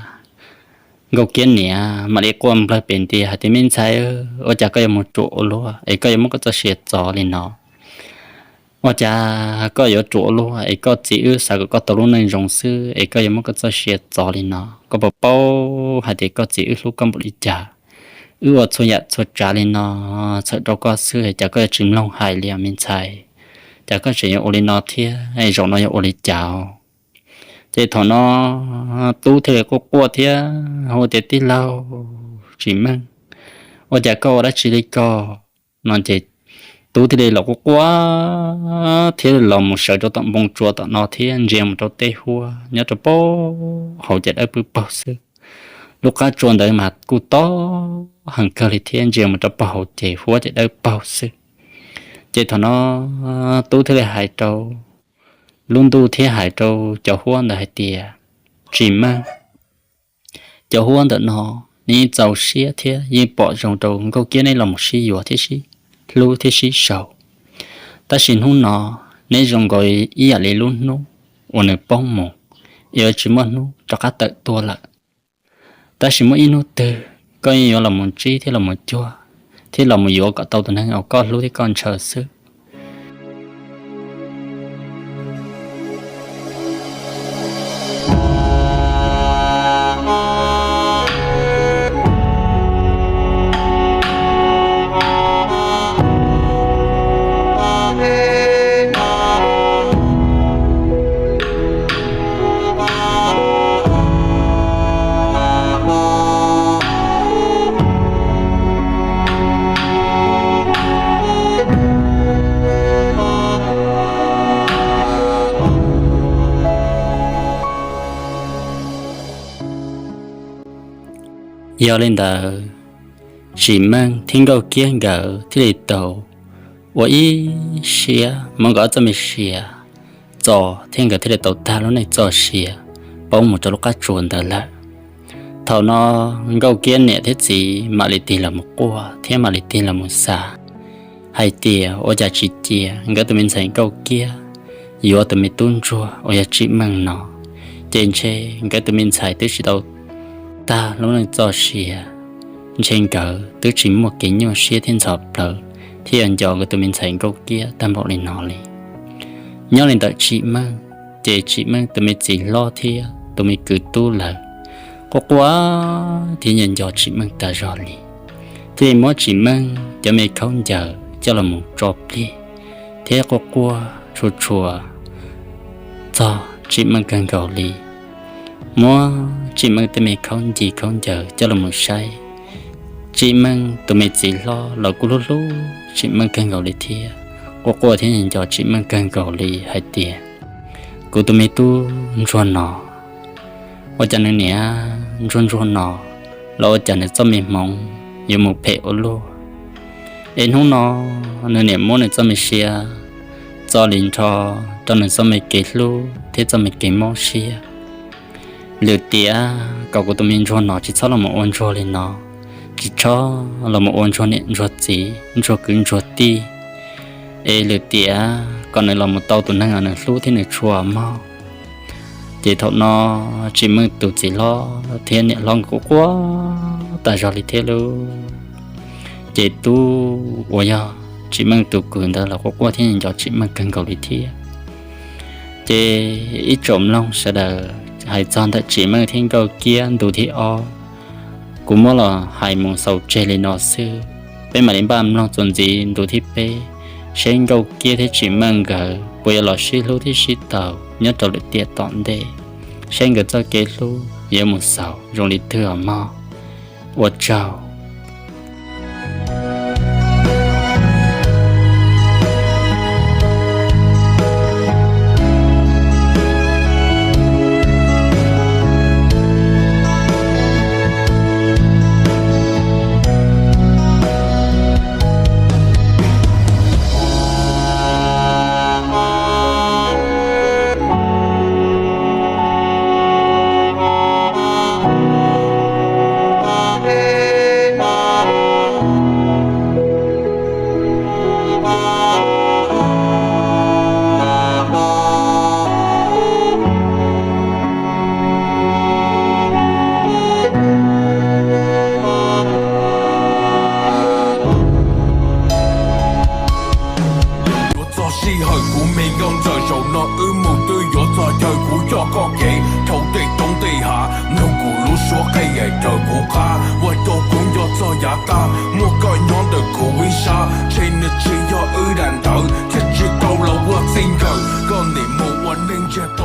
Nkauj Kiab niam mam li quaj nplawg pes ntia hais tias, Me ntxhais, ua cas koj yuav mus ruam ua luaj es koj yuav muab koj txoj sia txov li no? Ua cas koj yuav ruam ua luaj es koj txiv wb xav kom koj tau lub neej zoo xwb es koj yuav muab koj txoj sia txov li no? Koj puas paub hais tias koj txiv wb hlub koj npaum li cas? Wb ua txhua yam txhua tsav li no txhawm rau koj xwb, cas koj yuav tsis mloog hais li os me ntxhais? Cas koj tseem yuav ua li no thiab? Zaum no yuav ua li cas? Ces thaum no Tub thiaj li quaj quaj thiab hu tias, Tij laug Tsim Meej, ua cas koj ua dab tsi li ko? No ces Tub thiaj li los quaj quaj thiab los mus sawv rau tom npoo tsua tom no thiab ntsia mus rau tej huab nyob rau pog hauv ces dawb pw paug xwb. Lub qab tsua ntawd mas kuj tob heev kawg li thiab ntsia mus rau pog hauv ces huab ces dawb paug xwb. Ces thaum no Tub thiaj li hais rau lub ntuj thiab hais rau cov huab ntawd hais tias, Tsim Meej, cov huab ntawm no neb yeej txaus siab thiab yeej pom zoo rau Nkauj Kiab neb los mus sib yuav thiab sib hlub thiab sib sau. Tab sis hnub no neb zoo nkaus ib yam li lub hnub uas nws poob mus, yuav tsis muaj hnub rov qab tawm tuaj lawm. Tab sis muaj ib hnub twg koj yeej yuav los mus ntsib thiab los mus cuag thiab los mus yuav kom tau tus neeg uas koj hlub thiab koj ntshaw xwb. Yog li ntawd, Tsim Meej thiab Nkauj Kiab nkawd thiaj li tau ua ib siab muab nkawd ob txoj me sia txo thiab nkawd thiaj li tau tag lub neej txoj sia, poob mus rau lub qab tsuas ntawd lawm. Thaum no Nkauj Kiab niam thiab txiv mam li tig los mus quaj thiab mam li tig los mus xav hais tias ua cas tsis cia nkawd tus me ntxhais Nkauj Kiab yuav tus me tub ntsuag uas yog Tsim Meej no, ces ntshe nkawd tus me ntxhais twb tsis tau tag lub neej txoj sia, ntshe nkawd twb tsis muaj kev nyuaj siab thiab ntxhov plawv thiab yuav nco nkawd tus me ntxhais Nkauj Kiab tag npaum li no li. Nyob li ntawm Tsim Meej, ces Tsim Meej tus me txiv hlob thiab tus me kwv tub lawv quaj quaj thiab nco nco Tsim Meej tas zog li, thiaj li muab Tsim Meej cov me khaub ncaws coj los mus tso plig thiab quaj quaj tshua tshua txog Tsim Meej kawg nkaus li. Muab Tsim Meej tej me khaub ncaws khaub ncaws coj los mus saib, Tsim Meej tus me txiv hlob los kuj hlub hlub Tsim Meej kawg nkaus li thiab quaj quaj thiab nco nco Tsim Meej kawg nkaus li hais tias, kuv tus me tub ntsuag no, ua cas nws niaj ntsuag ntsuag no los ua cas nws txoj me hmoov yuav mus phem ua luaj, es hnub no nws niaj muab nws txoj me sia txo li nrho rau nws txoj me kev hlub thiab txoj me kev mob siab. Lwm tiam kom kuv tus me ntsuag no tsis txhob los mus ua ntsuag li no, tsis txhob los mus ua ntsuag niam ntsuag txiv ntsuag kwv ntsuag tij, es lwm tiam kom nws los mus tau tus neeg uas nws hlub thiab nws tshua mog. Ces thaum no Tsim Meej tus txiv hlob thiab niam hlob nkawd quaj quaj tas zog li thiab lauj. Ces tub uas yog Tsim Meej tus kwv ntawd los quaj quaj thiab nco Tsim Meej kawg nkaus li thiab. Ces ib tsoom mloog sawv daws, hais txog ntawm Tsim Meej thiab Nkauj Kiab ntu thib ob, kuv muab los hais mus xaus tseg li no xwb. Peb mam li npaj mloog txuas ntxiv ntu thib peb, seb Nkauj Kiab thiab Tsim Meej nkawd puas yuav los sib hlub thiab sib tau nyob rau lwm tiam tom ntej, seb nkawd txoj kev hlub yuav mus xaus zoo li twg os mog. Ua tsaug. Yuav txog sij hawm kuv me nkauj ntxawm, zaum no wb mus twb yuav txog chaw, kuv coj koj kev dhau tej roob tej hav, mloog kuv lub suab qeej hais raws kuv qab, ua rau kuv nco txog yav tag, muaj koj nyob ntawm kuv ib sab, ntshe nws tsis yog wb daim ntawv, thiaj tsis tau los ua txij nkawm, koj nim mus ua neej ntsiag to.